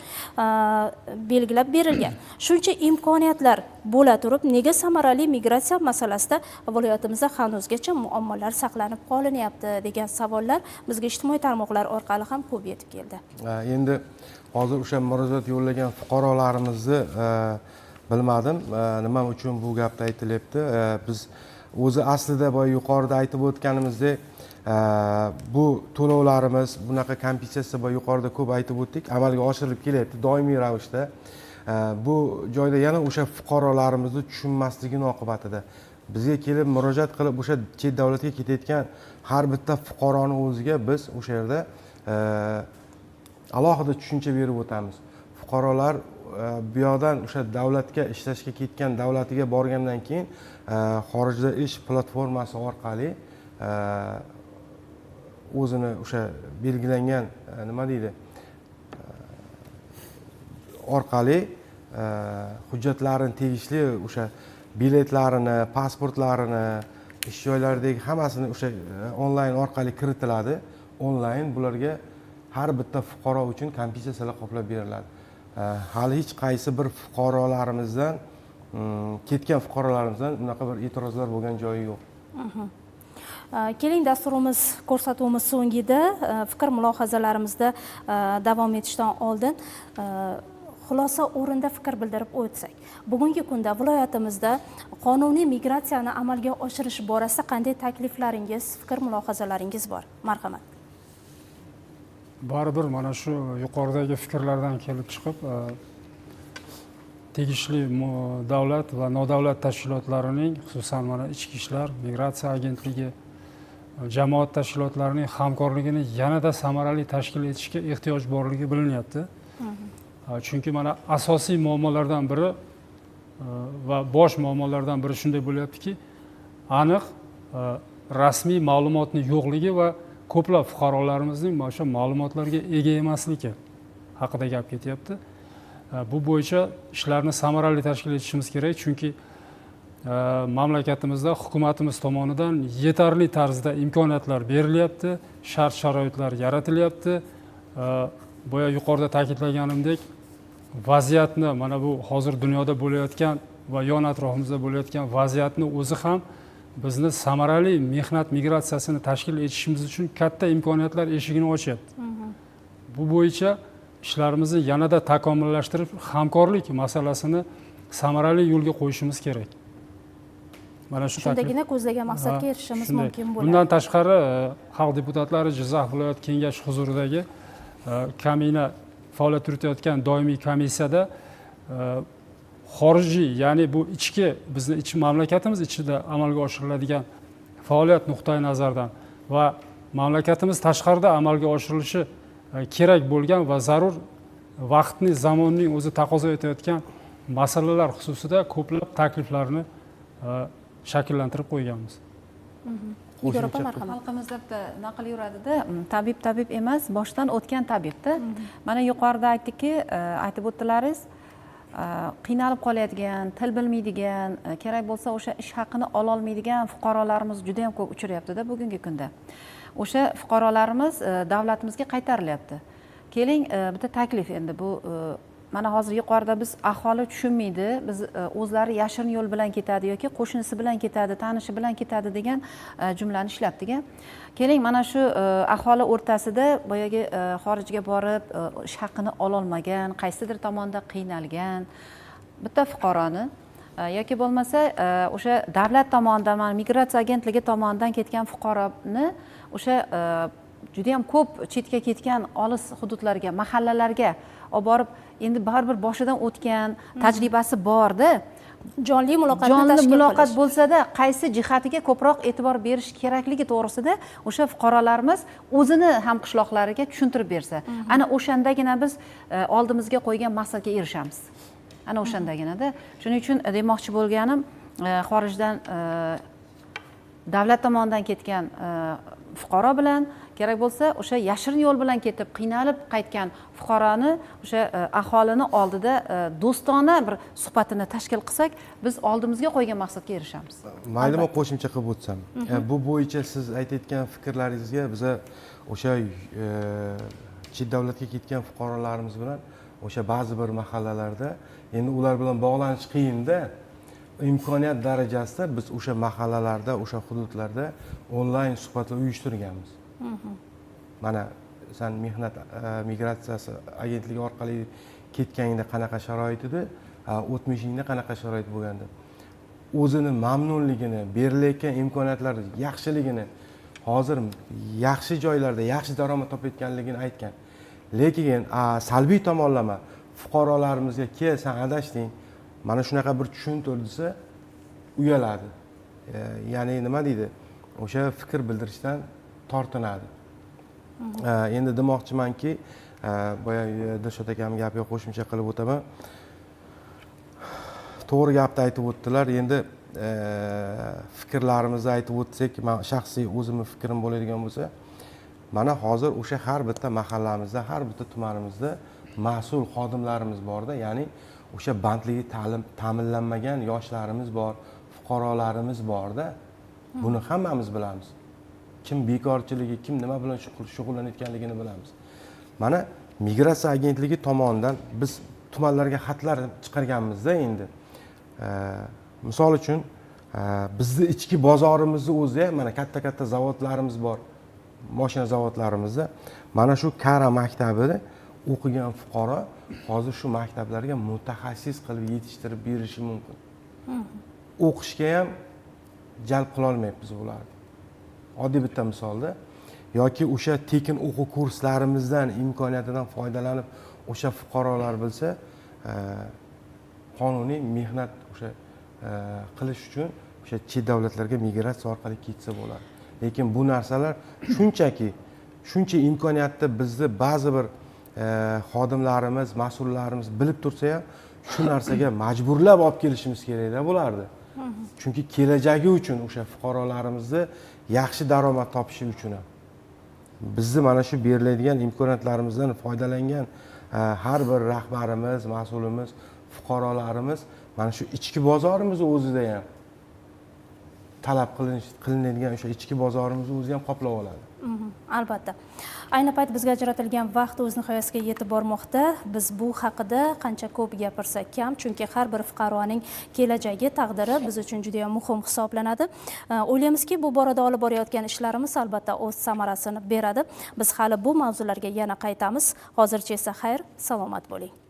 belgilab berilgan. Shuncha imkoniyatlar bo'la turib, nega samarali migratsiya masalasida viloyatimizda hanuzgacha muammolar saqlanib qolinyapti degan savollar bizga ijtimoiy tarmoqlar orqali ham ko'p yetib keldi. Endi hozir o'sha murojaat yo'llagan fuqarolarimizni bilmadim, nima uchun bu gapni aytilyapti. Biz o'zi aslida boya yuqorida aytib o'tganimizdek, bu to'lovlarimiz, bunaqa kompensatsiya boya yuqorida ko'p aytib o'tdik, amalga oshirilib kelyapti doimiy ravishda. Bu joyda yana o'sha fuqarolarimizni tushunmasligini oqibatida bizga kelib murojaat qilib o'sha chet davlatga ketayotgan har bitta fuqaroni o'ziga biz o'sha yerda alohida tushuncha berib o'tamiz. Fuqarolar bu yoqdan o'sha davlatga ishlashga ketgan davlatiga borgandan keyin xorijda ish platformasi orqali o'zini o'sha belgilangan nima deydi orqali hujjatlarini, tegishli o'sha biletlarini, pasportlarini, ish joylaridagi hammasini o'sha onlayn orqali kiritiladi. Onlayn bularga har bitta fuqaro uchun kompensatsiyalar qoplab beriladi. Hali hech qaysi bir fuqarolarimizdan, ketgan fuqarolarimizdan unaqa bir e'tirozlar bo'lgan joyi yo'q. Keling, dasturimiz, ko'rsatuvimiz so'ngida fikr mulohazalarimizda davom etishdan oldin xulosa o'rinda fikr bildirib o'tsak. Bugungi kunda viloyatimizda qonuniy migratsiyani amalga oshirish borasida qanday takliflaringiz, fikr mulohazalaringiz bor? Marhamat. Baribir mana shu yuqoridagi fikrlardan kelib chiqib, tegishli davlat va nodavlat tashkilotlarining, xususan mana Ichki ishlar, migratsiya agentligi, jamoat tashkilotlarining hamkorligini yanada samarali tashkil etishga ehtiyoj borligi bilinyapti. Chunki mana asosiy muammolardan biri va bosh muammolardan biri shunday bo'lyaptiki, aniq rasmiy ma'lumotni yo'qligi va ko'plab fuqarolarimizning mana shu ma'lumotlarga ega emasligi haqida gap ketyapti. Bu bo'yicha ishlarni samarali tashkil etishimiz kerak, chunki mamlakatimizda hukumatimiz tomonidan yetarli tarzda imkoniyatlar berilyapti, shart sharoitlar yaratilyapti. Boya yuqorida ta'kidlaganimdek, vaziyatni mana bu hozir dunyoda bo'layotgan va yon atrofimizda bo'layotgan vaziyatni o'zi ham bizni samarali mehnat migratsiyasini tashkil etishimiz uchun katta imkoniyatlar eshigini ochyapti. Bu bo'yicha ishlarimizni yanada takomillashtirib, hamkorlik masalasini samarali yo'lga qo'yishimiz kerak. Mana shu shundagina ko'zlagan maqsadga erishishimiz mumkin bo'ladi. Bundan tashqari, xalq deputatlari Jizzax viloyat kengashi huzuridagi kamina faoliyat yuritayotgan doimiy komissiyada xorijiy, ya'ni bu ichki, bizni ichki mamlakatimiz ichida amalga oshiriladigan faoliyat nuqtai nazaridan va mamlakatimiz tashqarida amalga oshirilishi kerak bo'lgan va zarur vaqtni, zamonning o'zi taqozo etayotgan masalalar xususida ko'plab takliflarni shakllantirib qo'yganmiz. Nigor opa, marhamat. Xalqimizda bitta naql yuradida, tabib tabib emas, boshdan o'tgan tabibda. Mana yuqorida aytdikki, aytib o'tdilaringiz, qiynalib qolayotgan, til bilmaydigan, kerak bo'lsa o'sha ish haqini ololmaydigan fuqarolarimiz juda ham ko'p uchrayapti-da bugungi kunda. O'sha fuqarolarimiz davlatimizga qaytarilyapti. Keling, bitta taklif endi bu, mana hozir yuqorida biz aholi tushunmaydi, biz o'zlari yashirin yo'l bilan ketadi yoki qo'shnisi bilan ketadi, tanishi bilan ketadi degan jumlani ishlatdik. Keling, mana shu aholi o'rtasida boyagi xorijga borib ish haqini ololmagan, qaysidir tomonda qiynalgan bitta fuqaroni yoki bo'lmasa o'sha davlat tomonidan, mana migratsiya agentligi tomonidan ketgan fuqaroni o'sha juda ham ko'p chetga ketgan olis hududlarga, mahallalarga olib borib, endi baribir boshidan o'tgan tajribasi borda, jonli muloqotni jonli tashkil muloqot qilish. bo'lsa-da, qaysi jihatiga ko'proq e'tibor berish kerakligi to'g'risida o'sha fuqarolarimiz o'zini ham qishloqlariga tushuntirib bersa, ana o'shandagina biz oldimizga qo'ygan maqsadga erishamiz. Ana o'shandaginada. Shuning uchun demoqchi bo'lganim, xorijdan Davlat tomonidan ketgan fuqaro bilan, kerak bo'lsa o'sha yashirin yo'l bilan ketib qiynalib qaytgan fuqaroni o'sha aholini oldida do'stona bir suhbatini tashkil qilsak, biz oldimizga qo'ygan maqsadga erishamiz. Maylimi, qo'shimcha qilib o'tsam? Bu bo'yicha siz aytayotgan fikrlaringizga biza o'sha chet davlatga ketgan fuqarolarimiz bilan o'sha ba'zi bir mahallalarda, endi ular bilan bog'lanish qiyinda, imkoniyat darajasida biz o'sha mahallalarda, o'sha hududlarda onlayn suhbatlar uyushtirganmiz. Mana san mehnat migratsiyasi agentligi orqali ketganingda qanaqa sharoit edi, o'tmishingda qanaqa sharoit bo'lgandi, o'zini mamnunligini, berilayotgan imkoniyatlar yaxshiligini, hozir yaxshi joylarda yaxshi daromad topayotganligini aytgan. Lekin salbiy tomonlama fuqarolarimizga kel, san adashding, mana shunaqa bir tushuntir desa uyaladi. Ya'ni nima deydi, o'sha fikr bildirishdan tortinadi. Endi demoqchimanki, boya Dilshod akamning gapiga qo'shimcha qilib o'taman. To'g'ri gapni aytib o'tdilar. Endi fikrlarimizni aytib o'tsak, man shaxsiy o'zimni fikrim bo'ladigan bo'lsa, mana hozir o'sha har bitta mahallamizda, har bitta tumanimizda mas'ul xodimlarimiz borda, ya'ni o'sha bandligi ta'minlanmagan yoshlarimiz bor, fuqarolarimiz borda. Buni hammamiz bilamiz. Kim bekorchiligi, kim nima bilan shug'ullanayotganligini bilamiz. Mana migratsiya agentligi tomonidan biz tumanlarga xatlar chiqarganmizda endi. Misol uchun, bizni ichki bozorimizni o'zi ham mana katta-katta zavodlarimiz bor, mashina zavodlarimizda. Mana shu Kara maktabida o'qigan fuqaro hozir shu maktablarga mutaxassis qilib yetishtirib berishi mumkin. O'qishga ham jalb qila olmayapmiz ularni. Oddiy bitta misolda, yoki o'sha tekin o'quv kurslarimizdan imkoniyatidan foydalanib o'sha fuqarolar bilsa, qonuniy mehnat o'sha qilish uchun o'sha chet davlatlarga migratsiya orqali ketsa bo'ladi. Lekin bu narsalar shunchaki shuncha imkoniyatni bizni ba'zi bir xodimlarimiz, mas'ullarimiz bilib tursa ham shu narsaga majburlab olib kelishimiz kerakda bularni. Chunki kelajagi uchun o'sha fuqarolarimizni yaxshi daromad topishi uchun ham bizni mana shu beriladigan imkoniyatlarimizdan foydalangan har bir rahbarimiz, mas'ulimiz, fuqarolarimiz mana shu ichki bozorimiz o'zida ham talab qilinadigan o'sha ichki bozorimizni o'zi ham qoplab oladi. Albatta. Ayni payt bizga ajratilgan vaqt o'z nihoyasiga yetib bormoqda. Biz bu haqida qancha ko'p gapirsak kam, chunki har bir fuqaroning kelajagi, taqdiri biz uchun juda ham muhim hisoblanadi. O'ylaymizki, bu borada olib borayotgan ishlarimiz albatta o'z samarasini beradi. Biz hali bu mavzularga yana qaytamiz. Hozircha esa xayr, salomat bo'ling.